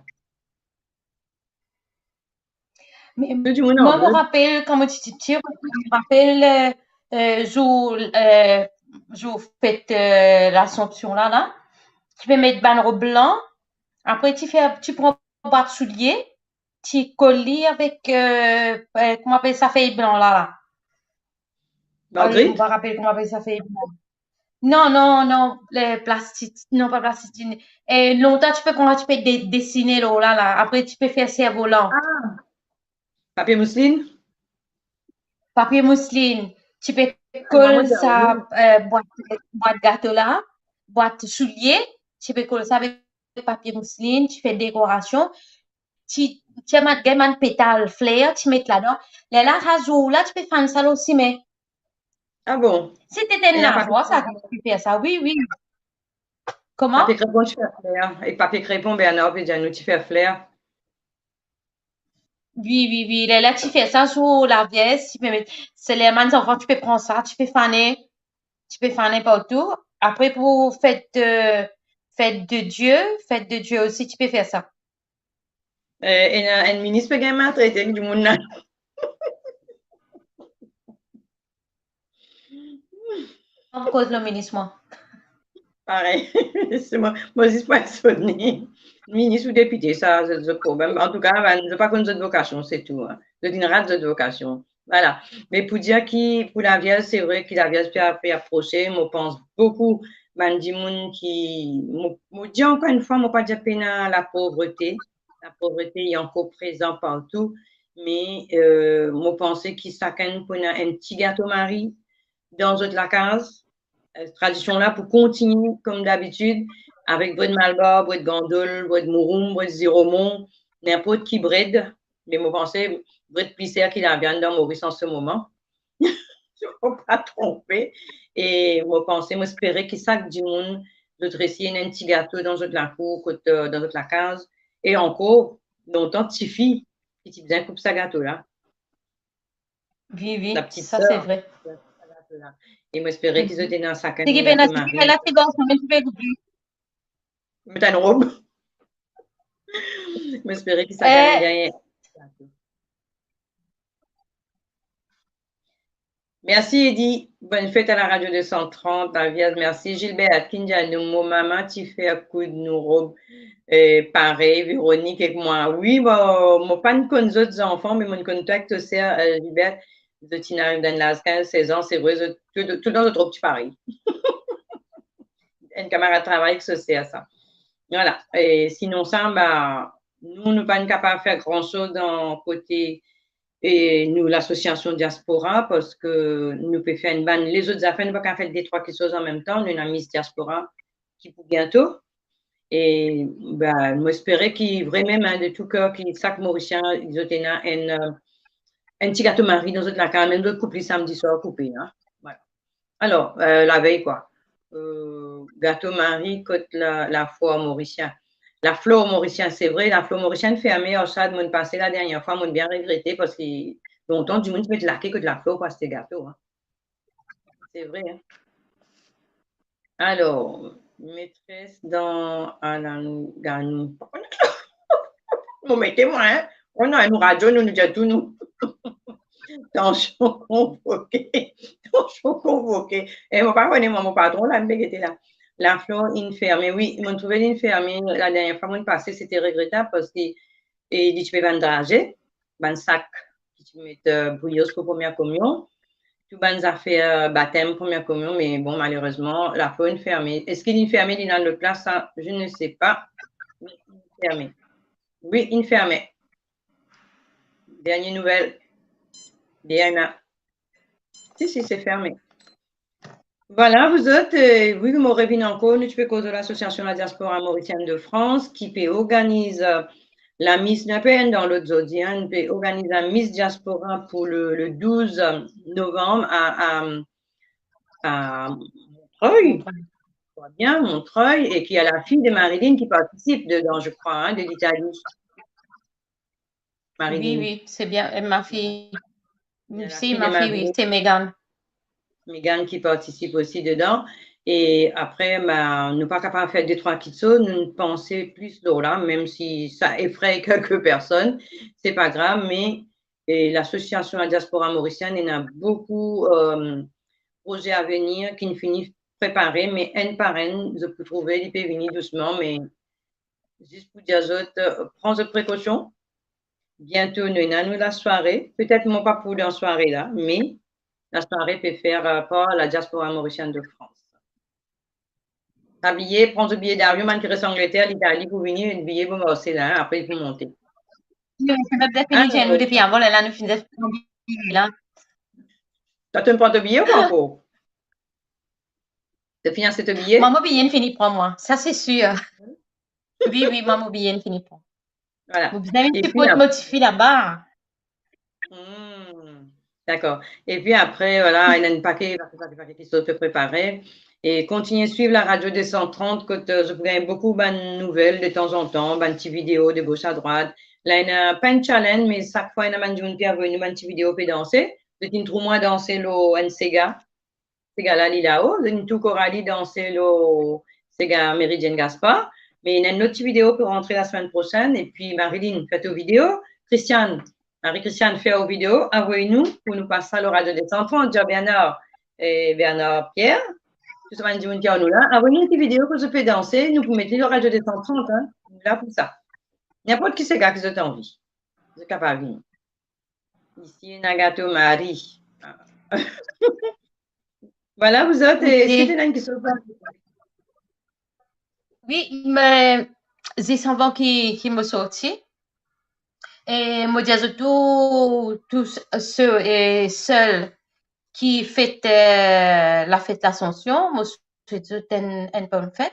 Me tou dimoun an ble. Mwa, mo rapel, kan mo ti piti, mo rapel, euh, euh, zour, euh, zour fet, euh, Lasansion la, la, ti pe met bann rob blan, apre ti fer, ti pran bwat soulie, ti kol li avek, euh, euh, kouma apel sa, fey blan la, la. Margrit? Mo pa rapel kouma apel sa, fey blan. Non, non, non, le plastik, non, pa plastik. E lontan ti pe, kouma ti pe de-, desine lor la, la. Apre ti pe fer servolan. Ah. Papie mouslinn? Papie mouslinn. Ti pe kol sa, euh, bwat, bwat gato la, bwat soulie, ti pe kol sa avek papie mouslinn, ti fer dekorasion. Ti, ti met gagn bann petal fler, ti met ladan. Lerla sa zour la, ti pe fann sa lor sime. Ah bon? Si ti ena enn lavwa, sa, ti pe fer sa, wi, wi. Kouma? Papie krepon ti fer fler, e papie krepon, Bernard pe dir nou ti fer fler. Wi, wi, wi. Lerla ti fer sa zour lavierz, ti pe met, se ler bann zanfan ti pe pran sa, ti pe fane, ti pe fane partou. Apre pou fet, euh, fet de Dieu, fet de Dieu osi ti pe fer sa. Eh, ena enn minis pe gagn maltrete ek dimoun la. Pa koz lor minis, mwa. Parey. Se mwa, mwa zis pa sone. Minis ou depite, sa, se zot problem. Antouka, bann, zot pa konn zot vokasion, se tou, hein. Zot inn rat zot vokasion. Voilà. Me pou dir ki, pou lavierz, se vre ki lavierz pe, pe aprose, mo pans boukou bann dimoun ki, mo, mo dir ankor enn fwa, mo pa dir pena lapovrete, lapovrete li ankor prezan partou, me, euh, mo panse ki sakenn pou ena enn ti gato Mari dan zot lakaz. Euh, tradision la pou kontigne kom dabitid, avek bred malbar, bred gandol, bred mouroum, bred ziromon, ninport ki bred, me mo panse bred pli ser ki laviann dan Moris an se moman. Si mo pa tronpe. E mo panse, mo espere ki sak dimoun, zot resi ena enn ti gato dan zot lakour, kot, euh, dan zot lakaz. E ankor, lontan, tifi ki ti bizin koup sa gato la. Wi, wi, sa, se vre. E mo espere ki zot ena sakenn... Ti ki pena, ti ki pena, ti garson, me ti pe koupe. Met enn rob. Mo espere ki sa... Eh. Gagn. Mersi, Edi. Bonne fête à la radio deux cent trente, lavierz. Mersi, Gilbert. Ki dir nou, mo mama ti fer koud nou rob, eh, parey, Véronique ek mwa. Wi, mo, mo pa'nn konn zot zanfan, me mo'nn konn twa ek to ser, eh, Gilbert. Zot inn ariv dan laz kinz, sez an, se vre, zot, tou, toultan zot rob ti parey. Enn kamarad travay ek so ser sa. Voilà. E sinon sa, ba, nou, nou pa'nn kapav fer gran soz dan kote, e nou, lasosiasion Diaspora, parski nou pe fer enn bann lezot zafer, nou pa kapav fer de trwa kiksoz anmemtan, nou ena Miss Diaspora ki pou biento. E, ba, mo espere ki vremem, hein, de tou ker, ki sak Morisien, zot ena enn, euh, enn ti gato mari dan zot lakaz, mem zot koup li samdi swar koupe, hein. Voilà. Alor, euh, lavey kwa. Euh, gato mari kot la, laflor morisien. Laflor morisien, se vre, laflor morisien ferme, Arshad, mo'nn pase ladernie fwa, mo'nn bien regrete, parski lontan, dimoun ti met lake kot laflor pou aste gato, hein. Se vre, hein. Alor, metres dan Alanou Ganou. Mo mete mwa, hein. Oh non, nou radio, nou, nou dir tou, nou. Tansion konvoke. Tansion konvoke. E mo pa kone, mwa, mo patron la, mo pe gete la. Laflor inn ferme. Wi, mo'nn trouve li'nn ferme. Ladernie fwa mo'nn pase, sete regretab parski, e, li ti pe vann draze, bann sak ki ti met, euh, briyos pou premie komion, tou bann zafer, euh, batem, premie komion, me bon, malerezman, laflor inn ferme. Eski li'nn ferme, li ena lot plas, sa, je ne sais pas. Wi, inn ferme. Wi, inn ferme. Dernie nouvel. Diana. Si, si, se ferme. Voilà, vous autres, euh, wi, mo revinn ankor, nou ti pe koz lor Lasosiasion La Diaspora Mauricienne de France ki pe organiz, euh, la Miss, nou pe dan lot zordi, hein, nou pe organiz la Miss Diaspora pou le, le douz novanm a, a, a Montreuil. Bien, Montreuil, e ki a la fille de Marilyn ki partisip dedan, je crois, hein, de l'Italie. Marilyn. Oui, oui, c'est bien. Et ma fille. Si, ma fille, oui, c'est Megan. Megan ki partisip osi dedan. E apre, ma, nou pa kapav fer de trwa kitsoz, nou panse plis lor la, mem si sa efrey kelke personn, se pa grav, me, e, Lasosiasion La Diaspora Mauricienne ena boukou, euh, proze avenir ki'nn fini prepare, me enn par enn, zot pou trouve, li pe vini dousman, me zis pou dir zot, euh, pran zot prekosion. Biento nou ena nou lasware, petet mo pa pou dan sware la, me lasware pe fer, euh, par La Diaspora Mauricienne de France. Pa bliye, pran zot biye davion, bann ki res Angleter, Litali pou vini, biye pou marse la, hein, apre li pou monte. Non, se pa bien fini, nou depi avan, la, la, nou finn pran biye la. Twa, to'nn pran to biye ou pa ankor? To finn aste to biye? Mwa, mo biye finn fini pran, mwa. Sa, se sir. Wi, wi, mwa, mo biye finn fini pran. Voilà. Mo bizin vinn siport mo tifi laba. Hmm, dakor. Epi apre, voilà, ena enn pake, pake, pake, pake ki zot pe prepare. E kontigne swiv la radio de san trant, kot, euh, zot pou gagn boukou bann nouvel de tanzantan, bann ti video de gos a drwat. La, ena pa enn challenge, me sak fwa ena bann dimoun ki avoy nou bann ti video pe danse. Zot inn trouv mwa danse lor enn sega. Sega la, li lao, zot inn trouv Coralie danse lor sega Meridienne Gaspard. Me ena enn lot ti video pou rantre lasemenn prosenn, epi Marilyn, fer to video. Christiane, Marie-Christiane, fer ou video, avoy nou, pou nou pas sa lor Radio deux cent trente, dir Bernard, e Bernard Pierre, tou sa bann dimoun ki ar nou la, avoy nou ti video kot zot pe danse, nou pou met li lor Radio deux cent trente, hein. Nou la pou sa. Ninport ki sega ki zot anvi. Zot kapav vini. Isi ena gato mari. Voilà, vous autres, e, eski ena enn kestion? Wi, me zis avan ki, ki mo sorti, e mo dir a zot tou, tou se, e sel ki fet, e, lafet Lasansion, mo swet zot enn, enn bonn fet.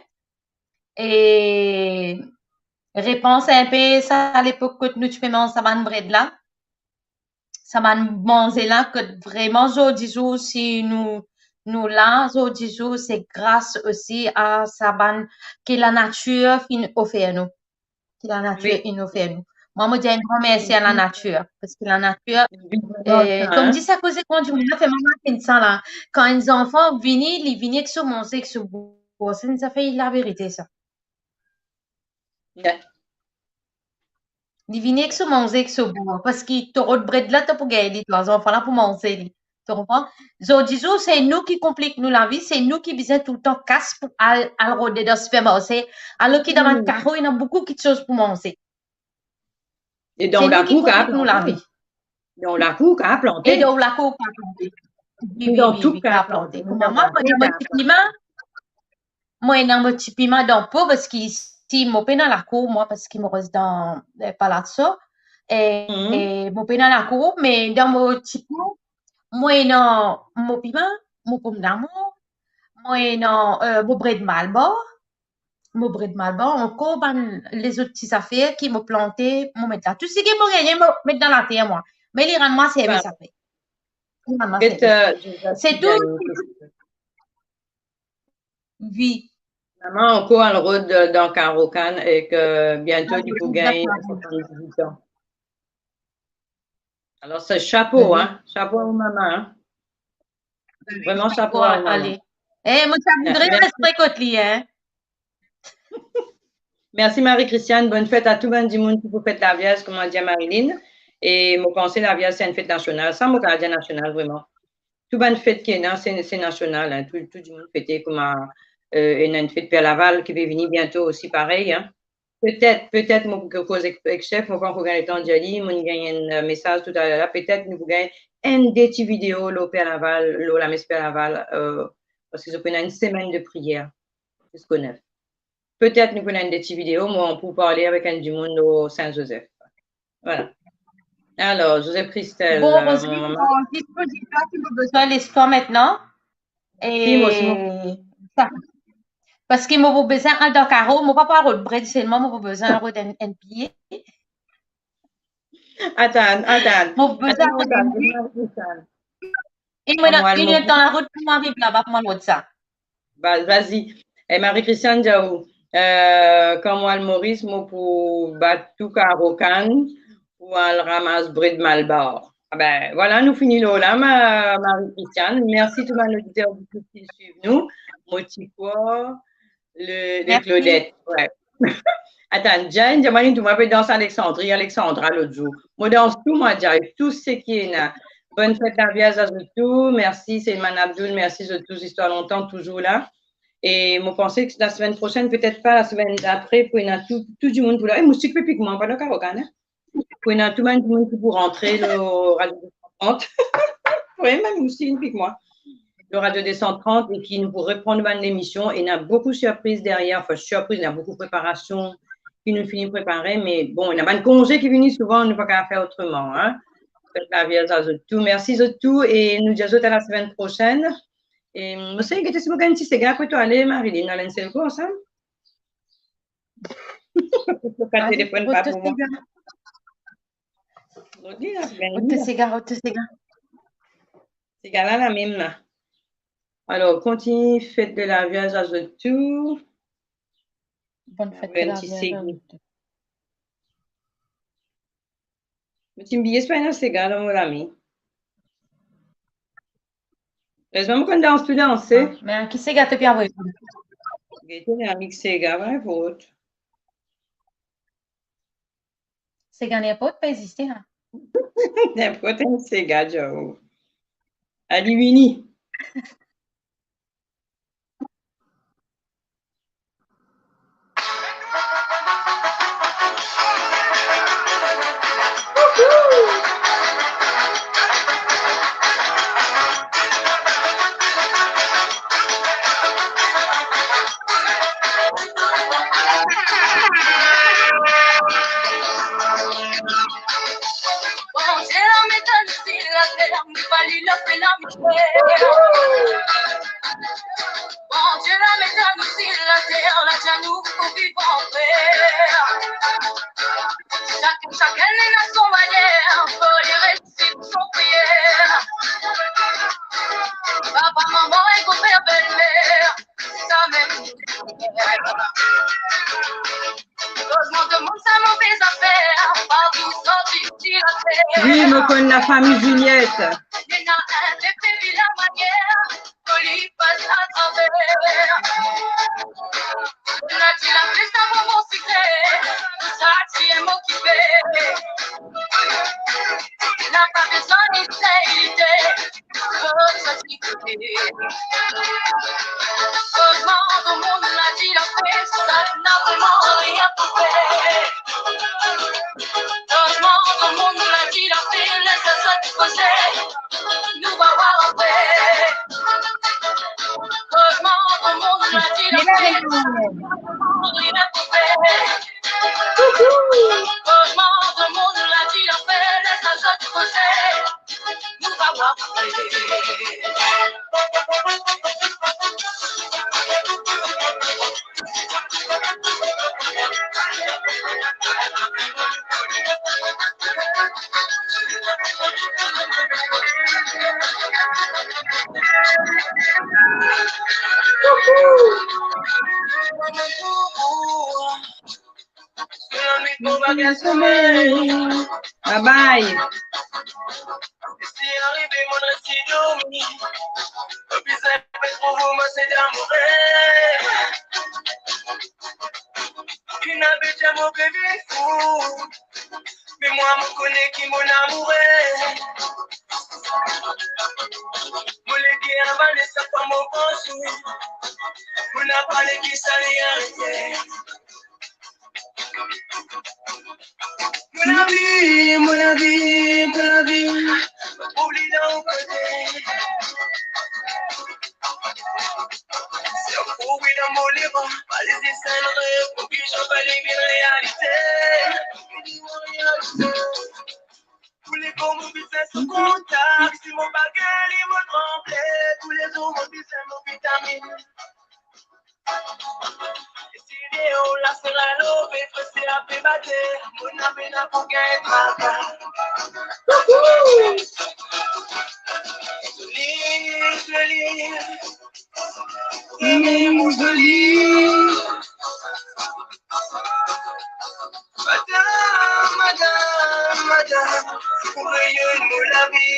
E repans enpe sa lepok kot nou ti pe manz sa bann bred la, sa bann manze la, kot vreman zordi zour, si nou, nou la zordi zour, se gras osi a sa bann ki lanatir finn ofer nou. Ki lanatir finn ofer nou. Mwa, mo dir enn gran mersi a lanatir, parski lanatir, e, kouma dir sa, koze kan dimoun la fer mama finn sa la. Kan enn zanfan vini, li vini ek so manze, ek so bwar, se enn zafer laverite sa. Li vini ek so manze, ek so bwar, parski to rod bred la, to pou gagn li, to zanfan la pou manze li. To konpran? Zordi zour, se nou ki konplik nou lavi, se nou ki bizin toultan kas pou al, al rode dan sipermarse, alor ki dan bann karo, ena boukou kitsoz pou manze. E dan lakour, kapav plante. Dan lakour, kapav plante. E dan lakour, kapav plante. Wi, wi, wi, kapav plante. Kouma mwa, mo ena mo ti piman, mo ena mo ti piman dan po, parski isi mo pena lakour, mwa, parski mo res dan, e, Palazzo. E, e mo pena lakour, me dan mo ti po, mo ena mo piman, mo pomdamour, mo ena, e, mo bred malbar, mo bred malbar, ankor bann lezot ti zafer ki mo plante, mo met la. Tou seki mo gagne, mo met dan later, mwa. Me li rann mwa servis apre. Li rann mwa servis. Se tou. Wi. Mama ankor al rod, euh, dan Karokan ek, euh, biento li pou gagn swasanndizwit an. Alor, se chapo, hein. Chapo a ou mama, hein. Vreman, chapo a ou mama. Ale. Eh, mo ti a voudre res kot li, hein. Mersi Marie-Christiane, bonn fet a tou bann dimoun ki pou fet Lavierz, kouma dir Marilyn. E mo panse Lavierz se enn fet nasional, sa mo kapav dir nasional vreman. Tou bann fet ki ena, se, se nasional, hein. Tou, tou dimoun fete kouma, euh, ena enn fet Per Laval ki pe vini biento osi parey, hein. Petet, petet mo pou koz ek, ek sef, mo pa ankor gagn letan dir li, mo gagn enn, euh, mesaz toutaler la, petet nou pou gagn enn de ti video lor Per Laval, lor lames Per Laval, euh, parski zot pou ena enn semenn de priyer, zis le nef. Petet nou pou ena enn de ti video, mo pou parle avek enn dimoun lor Sin Zozef. Vwala. Alor, Zozef Kristel, bon, euh, Roselyne, mo, mo, zis pou dir twa ki mo bizin les twa aster. E si, mo, si, mo, sa. Parski mo pou bizin al dan karo, mo pa pou al rod bred selman, mo pou bizin al rod enn, enn pie. Atann, atann. Mo pou bizin al rod enn pie. E mo ena, mo, mo, ena tan larout pou mo ariv laba, pou mo al rod sa. Ba, vazi. E Marie-Christiane dir ou, euh, kan mo al Moris, mo pou bat tou Karokan pou al ramas bred Malbar. Ah ben, vwala, nou fini lor la, ma, Marie-Christiane. Mersi tou bann oditer ki swiv nou. Mo ti krwar, le, le Claudette. Mersi. Wi. Atann, Jane, Jamaline, tou, mo pe dans Alexandrie, Alexandra lot zour. Mo dans tou, mwa, Jane, tou seki ena. Bonn fet Lavierz a zot tou. Mersi, Selman Abdoul, mersi zot tou, zistwar lontan, touzour la. E mo panse ki lasemenn prosenn, petet pa lasemenn dapre, pou ena tou, tou dimoun pou la. E moustik pe pik mwa, pa dan Karokan, hein? Pou ena tou bann dimoun ki pou rantre lor Radio de san trant. Wi, mem moustik pik mwa. Lor Radio de san trant e ki nou pou repran bann lemision. Ena boukou sirpriz deryer, anfin, sirpriz, ena boukou preparasion ki nou fini prepare, me bon, ena bann konze ki vini, souvan nou pa kapav fer otreman, hein. Fet Lavierz a zot tou. Mersi zot tou e nou dir zot a lasemenn prosenn. E mo sey gete si mo gagn ti sega kot twa ale, Marilyn, al enn sel kour ansam. Mo pa telefonn pa pou mwa. Rod li la, rod to sega, rod to sega. Sega la, lamem la. Alor, kontinie fet de Lavierz a zot tou. Bonn fet de Lavierz a zot tou. Mo ti bliye si pa ena sega dan mo lame. Erezman mo konn dans tou danse. Ah, me ki sega to pe avoy? Gete, ena mix sega, pa ninport. Sega ninport pa existe, hein? Ninport enn sega, Joe. Alumini. Bondie la met anou si later, nou pa li lape lamizer. Bondie la met anou si later, la dir nou pou viv anper. Sakenn, sakenn ena so manier, fode li resi so priyer. Papa, mama, ek bel-mer, samem. Lozman demoun sa move zafer, partou sorti ti later. Wi, mo konn lafami Juliette. Ena enn pepe vila manier, fode li pas atraver. Nati lape sa bonbon sikre, sa ti ena mo kipe. La pa bizin ni sey lite. Kozman demoun la di lape, sa na vreman rien pou fer. Kozman demoun la di lape, les zot koze, nou va war apre. Kozman demoun la di lape, sa na vreman rien pou fer. Kozman demoun la di lape, les zot koze, nou va war. Bye bye. Me mwa, mo kone ki mo amoure. Mo leke avale sak fwa mo panse. Mo napa leke sa li arete. Mo lavi, mo lavi, mo lavi, pou li dan ou kote. Se pou li dan mo lebra, pa les desin rev, pou ki zot pa li vinn realite. Pou li koman bizin sou kontak, si mo pa geri, mo tranble, toulezour mo bizin mo vitaminn. E si deor la se lalove, frese ape bate, mo napa pena pou gagn traka. Zoli, zoli, zoli, mo zoli. Madam, madam, madam, ou reyonn mo lavi.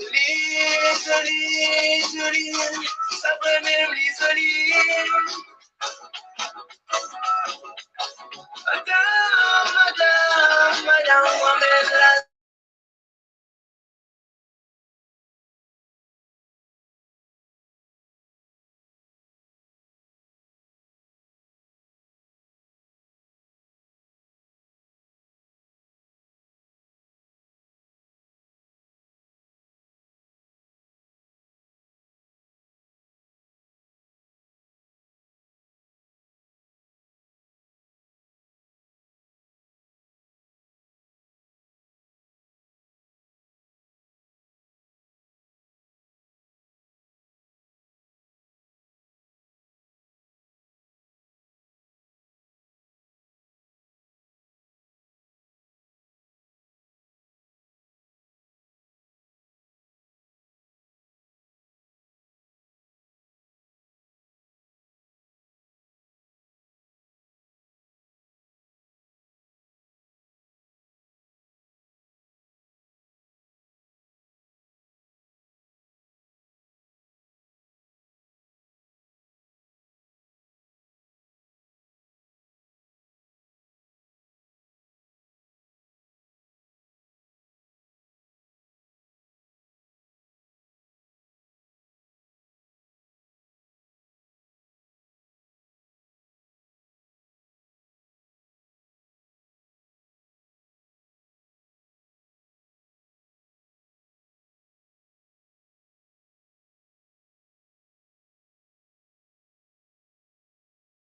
Zoli, zoli, zoli, sa vremem li zoli.